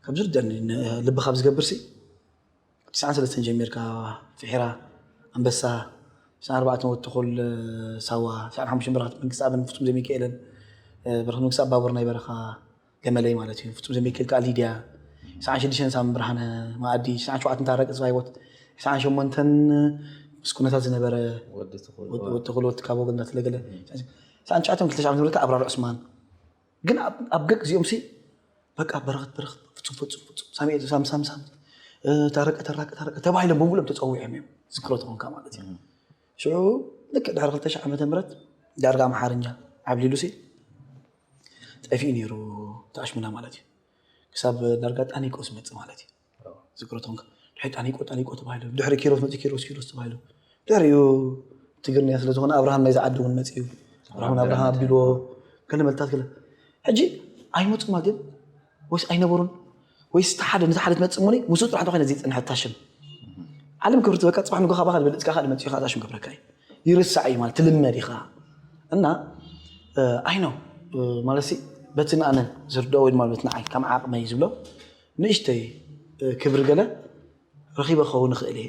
ካብ ዝርደእኒ ልቢ ካብ ዝገብር ሲ ትስዓን ሰለስተን ጀሚርካ ፍሒራ ኣንበሳ ትስዓን ኣርባዕተን ወትኹል ሳዋ ትስዓን ሓሙሽተን በረኸት መንግስቲ ኣብን ፍጹም ዘሚካኤልን በረኸት መንግስቲ ኣባቡር ናይ በረኻ ገመለይ ማለት እዩ ፍጹም ዘሚካኤል ከዓ ሊድያ ትስዓን ሽዱሽተን ሳሚ ብርሃነ ማኣዲ ትስዓን ሸውዓተን ታረቅ ዝባይወት ትስዓን ሸሞንተን ምስ ኩነታት ዝነበረ ወዲ ተኽሉ ወቲ ካብ ወገን እናተለገለ ትስዓን ትሽዓተን ክልተ ሺሕ ዓመተ ምህረት ኣብራር ዑስማን ግን ኣብ ገግ እዚኦም ሲ በቃ በረኸት በረኸት ፍጹም ፍጹም ፍጹም ሳሚ ሳም ሳም ሳም ታረቀ ተራቀ ታረቀ ተባሂሎም በሙሎም ተፀዊዖም እዮም ዝክሮ ተኾንካ ማለት እዩ ሽዑ ልክዕ ድሕሪ ክልተ ሺሕ ዓመተ ምህረት ዳርጋ ኣምሓርኛ ዓብሊሉ ሲ ጠፊኡ ነይሩ ተኣሽሙና ማለት እዩ ክሳብ ዳርጋ ጣኒቆ ዝመፅእ ማለት እዩ ዝክሮ ተኾንካ ድሕሪ ጣኒቆ ጣኒቆ ተባሂሉ ድሕሪ ኪሮስ መፅእ ኪሮስ ኪሮስ ተባሂሉ ድሕሪኡ ትግርኛ ስለዝኾነ ኣብርሃም ናይዚ ዓዲ እውን መፅኡ ኣብርሃም ኣብርሃም ኣቢልዎ ገለ መልታት ገለ ሕጂ ኣይመፁማ ግን ወይስ ኣይነበሩን ወይስ ሓደ ነቲ ሓደ ትመፅእ እሞኒ ምስኡ ጥራሕ ተኾይነ ዘይፅንሐት ታሽም ዓለም ክብርቲ በቃ ፅባሕ ንጎ ካባኻ ዝበልፅካ ካልእ መፅኡ ከዓ ታሽም ክብረካ እዩ ይርሳዕ እዩ ማለት ትልመድ ኢኻ እና ኣይኖ ማለት በቲ ንኣነ ዝርድኦ ወይ ድማ በቲ ንዓይ ከም ዓቕመይ ዝብሎ ንእሽተይ ክብሪ ገለ ረኺበ ክኸውን ይኽእል እየ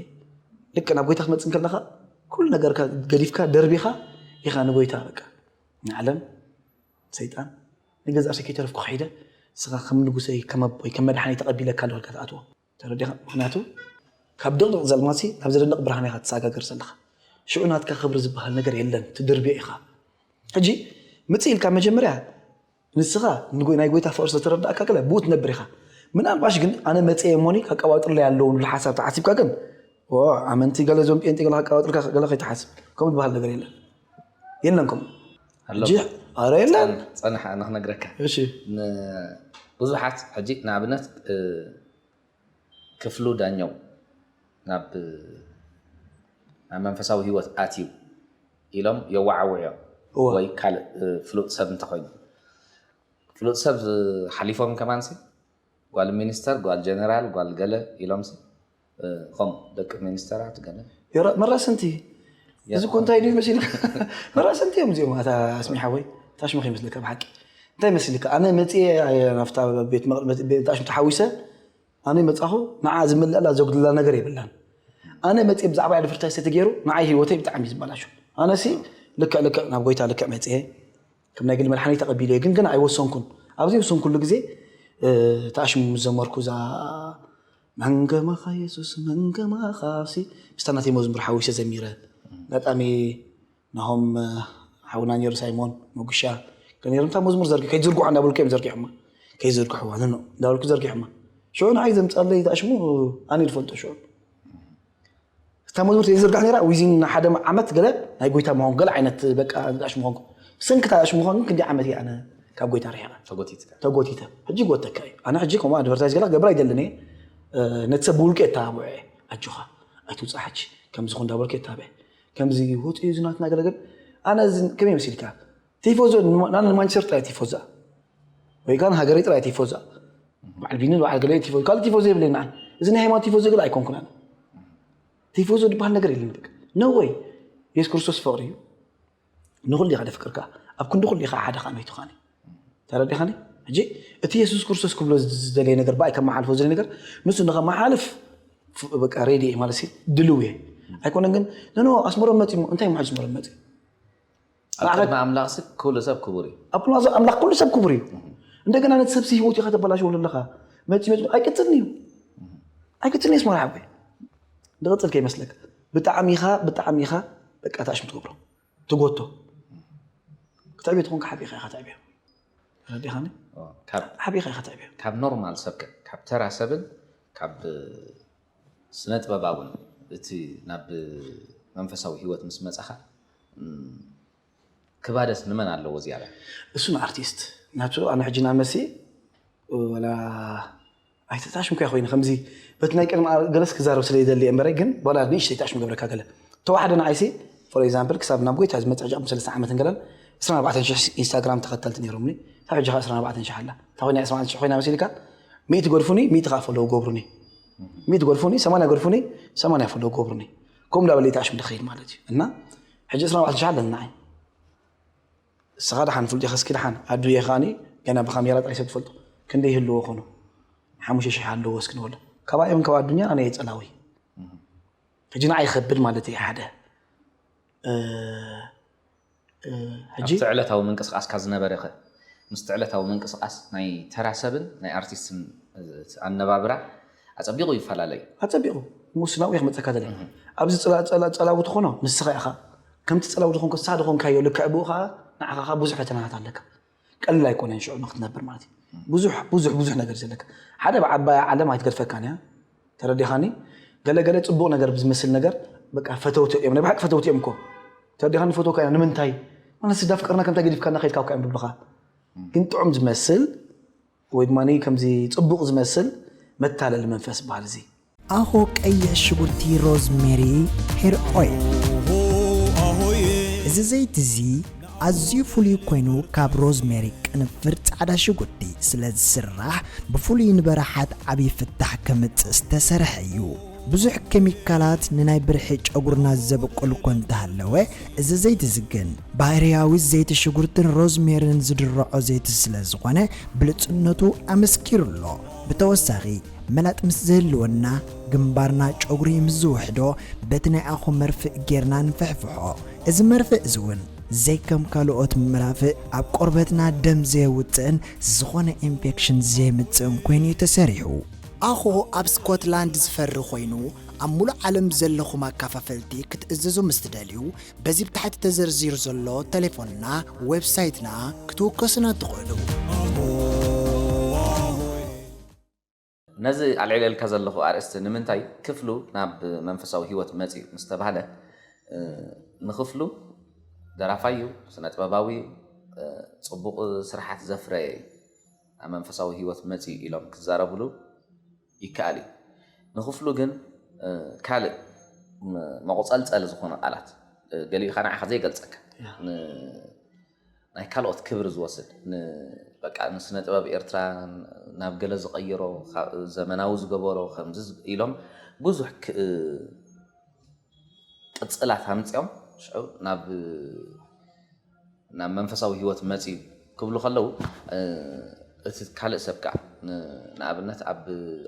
ልክ ናብ ጎይታ ክትመፅእ እንከለኻ ኩሉ ነገርካ ገዲፍካ ደርቢኻ ኢኻ ንጎይታ በቃ ንዓለም ሰይጣን ንገዛእ ርእሰይ ከይተረፍኩ ከይደ ንስኻ ከም ንጉሰይ ከም ኣቦይ ከም መድሓኒ ተቐቢለካ ኣለኹ ኢልካ ትኣትዎ ተረዲኻ ምክንያቱ ካብ ድቕድቕ ጸልማሲ ናብ ዘደንቕ ብርሃን ኢኻ ትሰጋገር ዘለኻ ሽዑ ናትካ ክብሪ ዝበሃል ነገር የለን ትድርብዮ ኢኻ ሕጂ ምጽእ ኢልካ መጀመርያ ንስኻ ናይ ጎይታ ፍቕሪ ስለተረዳእካ ገለ ብኡ ትነብር ኢኻ ምናልባሽ ግን ኣነ መጽየ እሞኒ ከቀባጥርለይ ኣለዎ ንሉ ሓሳብ ተሓሲብካ ግን ኣመንቲ ገለ ዞም ጴንጤ ገለ ከቀባጥርካ ገለ ከይትሓስብ ከምኡ ዝበሃል ነገር የለን የለን ከምኡ ኣሎ ሕጂ ኣረ የለን ጸንሕ ኣነ ክነግረካ እሺ ብዙሓት ሕጂ ንኣብነት ክፍሉ ዳኛው ናብ ናብ መንፈሳዊ ህይወት ኣትዩ ኢሎም የዋዓውዕዮ እወ ወይ ካልእ ፍሉጥ ሰብ እንተኮይኑ ፍሉጥ ሰብ ሓሊፎም ከማንሲ ጓል ሚኒስተር ጓል ጀነራል ጓል ገለ ኢሎምሲ ከም ደቂ ሚኒስተራት ገለ የረ- መራስንቲ እዚ እኮ እንታይ ድዩ መሲልካ መራስንቲ እዮም እዚኦም ኣታ ኣስሚ ሓወይ ታሽመ ከይመስለካ ብሓቂ እንታይ መሲልካ ኣነ መፅየ ናፍታ ቤት መቕደስ ታሽም ተሓዊሰ ኣነ መፃኹ ንዓ ዝምልእላ ዘጉድላ ነገር የብላን ኣነ መፅየ ብዛዕባ ኣድቨርታይዝ ተገይሩ ንዓይ ህይወተይ ብጣዕሚ እዩ ዝበላሾ ኣነሲ ልክዕ ልክዕ ናብ ጎይታ ልክዕ መፅየ ከም ናይ ግል መድሓኒ ተቐቢለ ግን ግን ኣይወሰንኩን ኣብዚ ወሰንኩሉ ግዜ ተኣሽሙ ምስ ዘመርኩ እዛ መንገማኻ የሱስ መንገማኻ ሲ ምስታ ናተይ መዝሙር ሓዊሰ ዘሚረ ኣጋጣሚ ናሆም ሓውና ነይሩ ሳይሞን መጉሻ ከነይሩ እንታ መዝሙር ዘርጊ ከይትዝርግሖ እንዳበልኩ እዮም ዘርጊሖማ ከይዝርግሕዋ ንኖ እንዳበልኩ ዘርጊሖማ ሽዑ ንዓይ ዘምፃለይ ተኣሽሙ ኣነ ዝፈልጦ ሽዑ እታ መዝሙር ዘይዝርጋሕ ነይራ ዊዚን ሓደ ዓመት ገለ ናይ ጎይታ ምዃን ገለ ዓይነት በቃ ዝጋሽ ምዃንኩ ብሰንክታ ጋሽ ምዃን ግን ክንደይ ዓመት እየ ኣነ ካብ ጎይታ ርሒቐ ተጎቲትካ ተጎቲተ ሕጂ ጎተካ እዩ ኣነ ሕጂ ከምኡ ኣድቨርታይዝ ገላ ክገብር ኣይደልን እየ ነቲ ሰብ ብውልቂ የተባብዖ እየ ኣጆኻ ኣይትውፃእ ሕጂ ከምዚ ኹን እንዳበልኩ የታብዐ ከምዚ ወፂኡ እዚ ናትና ገለ ግን ኣነ እዚ ከመይ መሲልካ ቲፎዞ ናን ማንቸስተር ጥራይ ቲፎዛ ወይ ከዓ ሃገረይ ጥራይ ቲፎዛ በዓል ቢኒ በዓል ገለ ቲፎ ካልእ ቲፎዞ የብለይ ንዓይ እዚ ናይ ሃይማኖት ቲፎዞ ገለ ኣይኮንኩን ኣነ ቲፎዞ ዝበሃል ነገር የለን በቃ no way የሱስ ክርስቶስ ፍቕሪ እዩ ንኹሉ ኢኻ ደፍቅርካ፣ ኣብ ክንዲ ኩሉ ኢኻ ሓደ ከኣ መይቱኻኒ። ተረዲኻኒ? ሕጂ እቲ የሱስ ክርስቶስ ክብሎ ዝደለየ ነገር፣ ብኣይ ከመሓልፎ ዝደለየ ነገር፣ ንሱ ንኸመሓልፍ ፍ-፣ በቃ ሬዲ እየ ማለት ሲ፣ ድልው እየ። ኣይኮነን ግን፣ ኖ፣ ኖ፣ ኣስመሮም መጺኡ፣ እንታይ እሞ ሕጂ ኣስመሮም መጺኡ? ኣብ ቅድሚ ኣምላኽሲ ኩሉ ሰብ ክቡር እዩ። ኣብ ቅድሚ ኣምላኽ ኩሉ ሰብ ክቡር እዩ። እንደገና ነቲ ሰብሲ ህይወቱ ኢኻ ተበላሽዎ ኣለኻ። መጺኡ፣ መጺኡ፣ ኣይቅጽልን እዩ። ኣይቅጽልን እዩ፣ ኣስመራ ሓወይ። ዝቕጽል ከይመስለካ። ብጣዕሚ ኢኻ፣ ብጣዕሚ ኢኻ፣ በቃ፣ ታሽም ትገብሮ። ትጎቶ። ክትዕብዮ ትኾንካ ሓቢኻ ኢኻ ትዕብዮ። ተረዲኻኒ? ካብ ሓቢኻ ኢኻ ትዕብዮ። ካብ ኖርማል ሰብ ከ፣ ካብ ተራ ሰብን ካብ ስነ ጥበባውን፣ እቲ ናብ መንፈሳዊ ህይወት ምስ መጻኻ፣ እም፣ ክባደስ ንመን ኣለዎ ዝያዳ? እሱ ንኣርቲስት ናቱ። ኣነ ሕጂ ናመሲ ወላ ኣይተታሽምኩ እያ ኮይነ ከምዚ በቲ ናይ ቅድሚ ገለስ ክዛረብ ስለ ይደሊ እየ እምበረይ፣ ግን ዋላ ንእሽተይ ታሽም ገብረካ ገለ ተዋሕደ ንዓይሲ፣ ፎር ኤግዛምፕል፣ ክሳብ ናብ ጎይታ ዝመጽእ ሕጂ ቅድሚ ሰለስተ ዓመትን ገለን ዕስራን ኣርባዕተን ሽሕ ኢንስታግራም ተኸተልቲ ነይሮምኒ። ካብ ሕጂ ከዓ ዕስራን ኣርባዕተን ሽሕ ኣላ። እንታይ ኮይና ዕስራን ኣርባዕተን ሽሕ ኮይና መሲልካ? ሚእቲ ገድፉኒ፣ ሚእቲ ከዓ ፎሎው ገብሩኒ። ሚእቲ ገድፉኒ፣ ሰማንያ ገድፉኒ፣ ሰማንያ ፎሎው ገብሩኒ። ከምኡ እንዳበለ ይታሽም ድኸይድ ማለት እዩ። እና ሕጂ ዕስራን ኣርባዕተን ሽሕ ኣለኒ ንዓይ። ንስኻ ደሓን ፍሉጥ ኢኻ፣ እስኪ ደሓን ኣዱየ ከኣኒ ገና ብካሜራ ጥራይ ሰብ ትፈልጦ። ክንደይ ይህልዎ ኾኑ? ሓሙሽተ ሽሕ ኣለዎ እስኪ ንበሎ። ካባዮም ካብ ኣዱኛ ኣነ እየ ጸላዊ። ሕጂ ንዓይ ይኸብድ ማለት እዩ ሓደ። እ፣ እ፣ ሕጂ ኣብቲ ዕለታዊ ምንቅስቃስካ ዝነበረ ኸ? ምስቲ ዕለታዊ ምንቅስቃስ ናይ ተራ ሰብን ናይ ኣርቲስትን፣ እ፣ ኣነባብራ ኣጸቢቑ ይፈላለ እዩ። ኣጸቢቑ ምስ ናብኡ ክመጸካ ደለ። ኣብዚ ጸላ-፣ ጸላ-፣ ጸላዊ ትኾኖ ንስኻ ኢኻ። ከምቲ ጸላዊ ዝኾንኮ ንስኻ ዝኾንካዮ ልክዕ ብኡ ኸዓ ንዓኻ ኸዓ ብዙሕ ፈተናታት ኣለካ። ቀሊል ኣይኮነን ሽዑ ንክትነብር ማለት እዩ። ብዙሕ፣ ብዙሕ፣ ብዙሕ ነገር እዩ ዘለካ። ሓደ ብዓባያ ዓለም ኣይትገድፈካን እያ። ተረዲኻኒ? ገለ ገለ ጽቡቕ ነገር ብዝመስል ነገር በቃ ፈተውቲ እዮም። ናይ ብሓቂ ፈተውቲ እዮም እኮ። ተረዲኻኒ? ፈተውካ እዮም። ንምንታይ? ማለት ስዳፍቀርና ከምታይ ገዲፍካና ከይድካ እኮ እዮም ዝብሉኻ። ግን ጥዑም ዝመስል ወይ ድማ ከምዚ ጽቡቕ ዝመስል መታለሊ መንፈስ በሃል እዚ። ኣኾ ቀይሕ ሽጉርቲ ሮዝሜሪ ሄር ኦይል። እዚ ዘይቲ እዚ ኣዝዩ ፍሉይ ኮይኑ ካብ ሮዝሜሪ ቅንፍር ጻዕዳ ሽጉርቲ ስለ ዝስራሕ ብፍሉይ ንበራሓት ዓብዪ ፍታሕ ከምጽእ ዝተሰርሐ እዩ። ብዙሕ ኬሚካላት ንናይ ብርሒ ጨጉርና ዘብቁል እኮ እንተሃለወ፣ እዚ ዘይቲ እዚ ግን ባህርያዊ ዘይቲ ሽጉርትን ሮዝሜርን ዝድርዖ ዘይቲ ስለ ዝኾነ ብልጽነቱ ኣመስኪሩ ኣሎ። ብተወሳኺ መላጥ ምስ ዝህልወና ግንባርና ጨጉሪ ምስ ዝውሕዶ በቲ ናይ ኣኹ መርፍእ ጌርና ንፍሕፍሖ። እዚ መርፍእ እዚ እውን ዘይከም ካልኦት መራፍእ ኣብ ቆርበትና ደም ዘየውፅእን ዝኾነ ኢንፌክሽን ዘየምፅእን ኮይኑ እዩ ተሰሪሑ። ኣኾ ኣብ ስኮትላንድ ዝፈሪ ኮይኑ ኣብ ሙሉእ ዓለም ዘለኹም ኣካፋፈልቲ ክትእዘዙ ምስ ትደልዩ በዚ ብታሕቲ ተዘርዚሩ ዘሎ ቴሌፎንና ዌብሳይትና ክትውከሱና ትኽእሉ። ነዚ ኣልዒለልካ ዘለኹ ኣርእስቲ ንምንታይ ክፍሉ ናብ መንፈሳዊ ህይወት መፅዩ ምስ ተባህለ፣ እ፣ ንክፍሉ ደራፋይ እዩ፣ ስነ ጥበባዊ እዩ፣ እ፣ ፅቡቕ ስራሓት ዘፍረየ እዩ፣ ኣብ መንፈሳዊ ህይወት መፅዩ ኢሎም ክዛረብሉ ይከኣል እዩ። ንክፍሉ ግን፣ እ፣ ካልእ ም-፣ መቑፀልፀሊ ዝኾነ ቃላት፣ እ፣ ገሊኡ ኸዓ ንዓኻ ዘይገልፀካ፣ ን-፣ ናይ ካልኦት ክብሪ ዝወስድ፣ ን-፣ በቃ ንስነ ጥበብ ኤርትራ ናብ ገለ ዝቐየሮ፣ ካ-፣ ዘመናዊ ዝገበሮ፣ ከምዚ ዝ-፣ ኢሎም ብዙሕ ክ-፣ ቅጽላት ኣምጺኦም ሽዑ ናብ፣ ናብ መንፈሳዊ ህይወት መጺኡ ክብሉ ከለዉ፣ እ፣ እቲ ካልእ ሰብ ከኣ፣ ን-፣ ንኣብነት ኣብ፣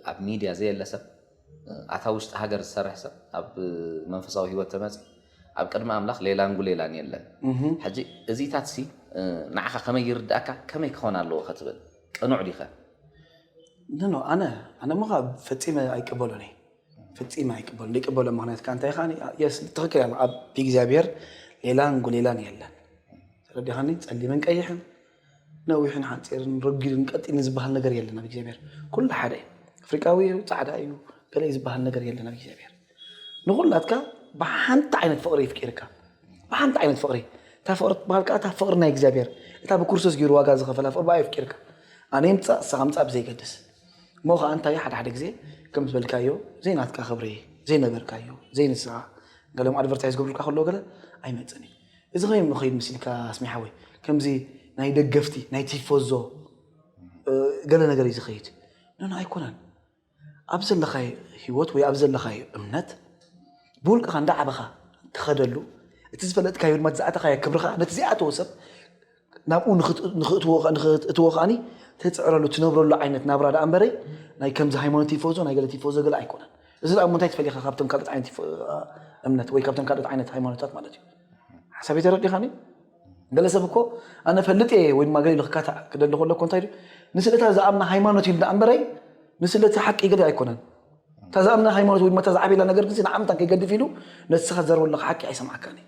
ኣብ ሚድያ ዘየለ ሰብ፣ እ፣ ኣታ ውሽጢ ሃገር ዝሰርሕ ሰብ ኣብ መንፈሳዊ ህይወት ተመጺኡ ኣብ ቅድሚ ኣምላኽ ሌላን ጉሌላን የለን። ሕጂ እዚታት ሲ፣ እ፣ ንዓኻ ከመይ ይርድኣካ፣ ከመይ ክኾን ኣለዎ ከትብል ቅኑዕ ዲኸ? ኖ፣ ኖ፣ ኣነ፣ ኣነ እሞ ኸዓ ፈጺመ ኣይቅበሎን እየ። ፈጺመ ኣይቅበሎን። ዘይቅበሎ ምኽንያት ከኣ እንታይ ከኣ፣ የስ፣ ትኽክል እያ። ኣብ እግዚኣብሔር ሌላን ጉሌላን የለን። ተረዲኻኒ? ጸሊምን ቀይሕን፣ ነዊሕን ሓጺርን፣ ረጒድን ቀጢንን ዝበሃል ነገር የለን ኣብ እግዚኣብሔር። ኩሉ ሓደ እዩ። ኣፍሪቃዊ እዩ፣ ጻዕዳ እዩ፣ ገለ እዩ ዝበሃል ነገር የለን ኣብ እግዚኣብሔር። ንኹላትካ ብሓንቲ ዓይነት ፍቕሪ ይፍቂርካ። ብሓንቲ ዓይነት ፍቕሪ። እታ ፍቕሪ ትበሃል ከኣ እታ ፍቕሪ ናይ እግዚኣብሔር፣ እታ ብክርስቶስ ገይሩ ዋጋ ዝኸፈላ ፍቕሪ ብኣ ይፍቂርካ። ኣነ ይምጻእ፣ ንስኻ ምጻእ ብዘይገድስ። እሞ ኸኣ እንታይ ሓደ ሓደ ግዜ ከም ዝበልካዮ ዘይናትካ ክብሪ፣ ዘይነበርካዮ፣ ዘይንስኻ፣ ገሎም ኣድቨርታይዝ ገብሩልካ ከለዉ ገለ ኣይመጽእን እዩ። እዚ ኸይኑ ንኸይድ ምስ ኢልካ ኣስሜ ሓወይ፣ ከምዚ ናይ ደገፍቲ፣ ናይ ቲፎዞ፣ እ፣ ገለ ነገር እዩ ዝኸይድ። ኖ፣ ኖ፣ ኣይኮነን። ኣብ ዘለኻዮ ህይወት ወይ ኣብ ዘለኻዮ እምነት ብውልቅኻ እንዳዓበኻ ትኸደሉ፣ እቲ ዝፈለጥካዮ ድማ እቲ ዝኣተኻዮ ክብርኻ ነቲ ዘይኣተዎ ሰብ ናብኡ ንኽት- ንኽእትዎ ንኽእትዎ ከዓኒ ተፅዕረሉ ትነብረሉ ዓይነት ናብራ ደኣ እምበረይ ናይ ከምዚ ሃይማኖት ቲፎዞ ናይ ገለ ቲፎዞ ገለ ኣይኮነን። እዚ ደኣ እሞ እንታይ ትፈልኢኻ ካብቶም ካልኦት ዓይነት ቲፎ- እምነት ወይ ካብቶም ካልኦት ዓይነት ሃይማኖታት ማለት እዩ። ሓሳብ ተረዲኻኒ? ገለ ሰብ እኮ ኣነ ፈልጥ እየ ወይ ድማ ገለ ኢሉ ክካታዕ ክደሊ ከሎ እኮ እንታይ ኢሉ ንስለ እታ ዝኣምና ሃይማኖት ኢሉ ደኣ እምበረይ ንስለ እቲ ሓቂ ገለ ኣይኮነን። እታ ዝኣምና ሃይማኖት ወይ ድማ እታ ዝዓበየላ ነገር ግዜ ንዓመታን ከይገድፍ ኢሉ ነቲ ስኻ ዘርበለኻ ሓቂ ኣይሰማዕካን እዩ።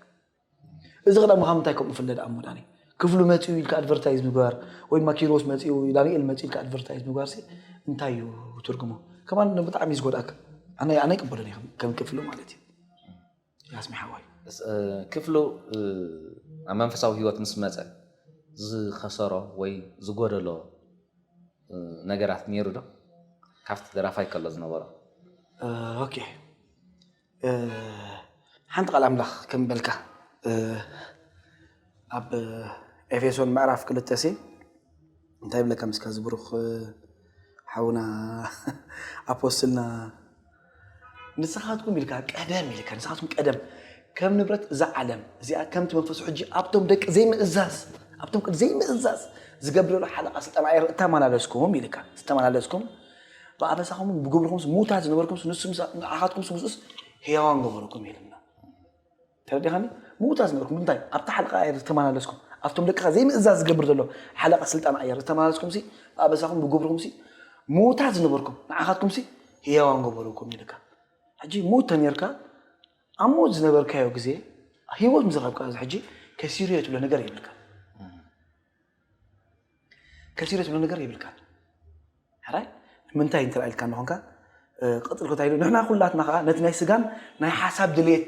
እዚ ክዳ ምዃኑ እንታይ ከምኡ ፍለ ደኣ እሞ ዳኒ ክፍሉ መፂኡ ኢልካ ኣድቨርታይዝ ምግባር ወይ ድማ ኪሮስ መፂኡ ዳንኤል መፂኡ ኢልካ ኣድቨርታይዝ ምግባር ሲ እንታይ እዩ ትርጉሙ? ከማን ብጣዕሚ እዩ ዝጎድኣካ። ኣነ ኣነ ይቅበሎ እየ ከም ክፍሉ ማለት እዩ። ያስሚ ሓዋይ ክፍሉ ኣብ መንፈሳዊ ህይወት ምስ መፀ ዝኸሰሮ ወይ ዝጎደሎ ነገራት ነይሩ ዶ? ካብቲ ደራፋይ ከሎ ዝነበሮ ኦኬ ሓንቲ ቃል ኣምላኽ ከም በልካ ኣብ ኤፌሶን ምዕራፍ ክልተ ሲ እንታይ ብለካ ምስካ ዝብሩኽ ሓውና ኣፖስትልና ንስኻትኩም ኢልካ ቀደም ኢልካ ንስኻትኩም ቀደም ከም ንብረት እዛ ዓለም እዚኣ ከምቲ መንፈሱ ሕጂ ኣብቶም ደቂ ዘይምእዛዝ ኣብቶም ቅድ ዘይምእዛዝ ዝገብር ዘሎ ሓለቓ ስልጣን ኣየር እተመላለስኩም ኢልካ ዝተመላለስኩም ብኣበሳኹም ብግብርኩም ሙታት ዝነበርኩም ንሱ ንዓኻትኩም ምስኡስ ህያዋን ገበረኩም ኢልና ተረዲኻኒ? ምዉታት ዝነበርኩም ብምንታይ ኣብቲ ሓለቃ ኣየር ዝተመላለስኩም ኣብቶም ደቅኻ ዘይምእዛዝ ዝገብር ዘሎ ሓለቃ ስልጣን ኣየር ዝተመላለስኩም ሲ ብኣበሳኹም ብግብርኩም ሲ ምዉታት ዝነበርኩም ንዓኻትኩም ሲ ህያዋን ገበሩኩም ኢልካ ሕጂ ምዉት ተነርካ ኣብ ምዉት ዝነበርካዮ ግዜ ህይወት ምዝረብካ እዚ ሕጂ ከሲርዮ ትብሎ ነገር የብልካ ከሲርዮ ትብሎ ነገር የብልካ ሕራይ ንምንታይ እንተ ኢልካ ንኾንካ ቅፅል ኮታ ኢሉ ንሕና ኩላትና ከዓ ነቲ ናይ ስጋን ናይ ሓሳብ ድሌት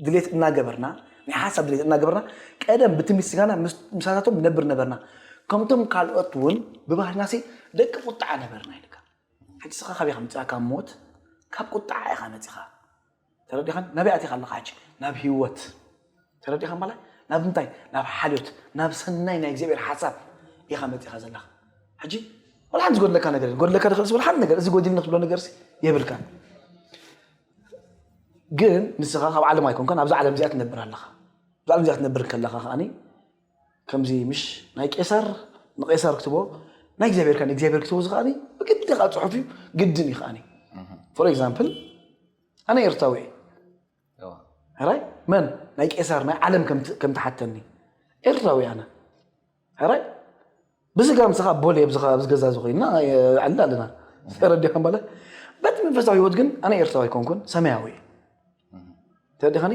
ድሌት እናገበርና ናይ ሓሳብ ድሌት እናገበርና ቀደም ብትምኒት ስጋና ምሳታቶም ነብር ነበርና ከምቶም ካልኦት እውን ብባህርና ሲ ደቂ ቁጣዓ ነበርና ኢልካ ሕጂ ስኻ ካበይ ከምፅኣ ካብ ሞት ካብ ቁጣዓ ኢኻ መፂኻ ተረዲኻን ናበይ ኣቲኻ ኣለኻ ሕጂ ናብ ህይወት ተረዲኻ ማለት ናብ እንታይ ናብ ሓልዮት ናብ ሰናይ ናይ እግዚኣብሔር ሓሳብ ኢኻ መፂኻ ዘለኻ ሕጂ ወላ ሓንቲ ዝጎድለካ ነገር የለን። ጎድለካ ድኽእል ወላ ሓንቲ ነገር እዚ ጎዲልኒ ክትብሎ ነገር የብልካ ግን ንስኻ ካብ ዓለም ኣይኮንካን ኣብዚ ዓለም እዚኣ ትነብር ኣለኻ ኣብዚ ዓለም እዚኣ ትነብር ከለኻ ከዓኒ ከምዚ ምሽ ናይ ቄሳር ንቄሳር ክትቦ ናይ እግዚኣብሔር ከዓኒ እግዚኣብሔር ክትቦ እዚ ከዓኒ ብግዲ ከዓ ፅሑፍ እዩ ግድን እዩ ከዓኒ for example ኣነ ኤርትራዊ እየ ሕራይ መን ናይ ቄሳር ናይ ዓለም ከም ትሓተኒ ኤርትራዊ ኣነ ሕራይ ብስጋ ምሳኻ ቦሌ ኣብዚ ገዛ እዚ ኮይንና ዕላ ኣለና ተረዲኻ ማለት በቲ መንፈሳዊ ህይወት ግን ኣነ ኤርትራዊ ኣይኮንኩን ሰማያዊ እየ ተረዲኻኒ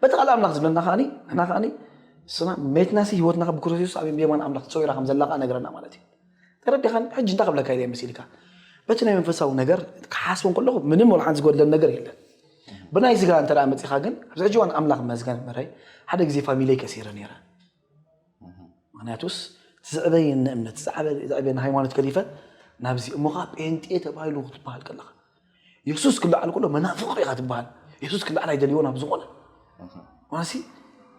በቲ ቃል ኣምላኽ ዝብለና ከዓኒ ንሕና ከዓኒ ስና ሜትናሲ ህይወትና ብክርስቶስ ኣብ የማን ኣምላኽ ተሰዊራ ከም ዘላ ከዓ ነግረና ማለት እዩ ተረዲኻኒ ሕጂ እንታይ ክብለካ ኢለ መሲልካ በቲ ናይ መንፈሳዊ ነገር ክሓስቦ ከለኹ ምንም ወላ ሓንቲ ዝጎድለን ነገር የለን ብናይ ስጋ እንተ መፂኻ ግን ኣብዚ ሕጂ ዋን ኣምላኽ መስገን እምበረይ ሓደ ግዜ ፋሚሊይ ከሲረ ነይረ ምክንያቱስ እቲ ዘዕበየኒ እምነት ዘዕበየኒ ሃይማኖት ገዲፈ ናብዚ እሞ ከዓ ጴንጤ ተባሂሉ ክትበሃል ከለካ የሱስ ክለዓል ከሎ መናፍቕ ኢኻ ትበሃል የሱስ ክለዓል ኣይደልዮ ናብ ዝኾነ ማሲ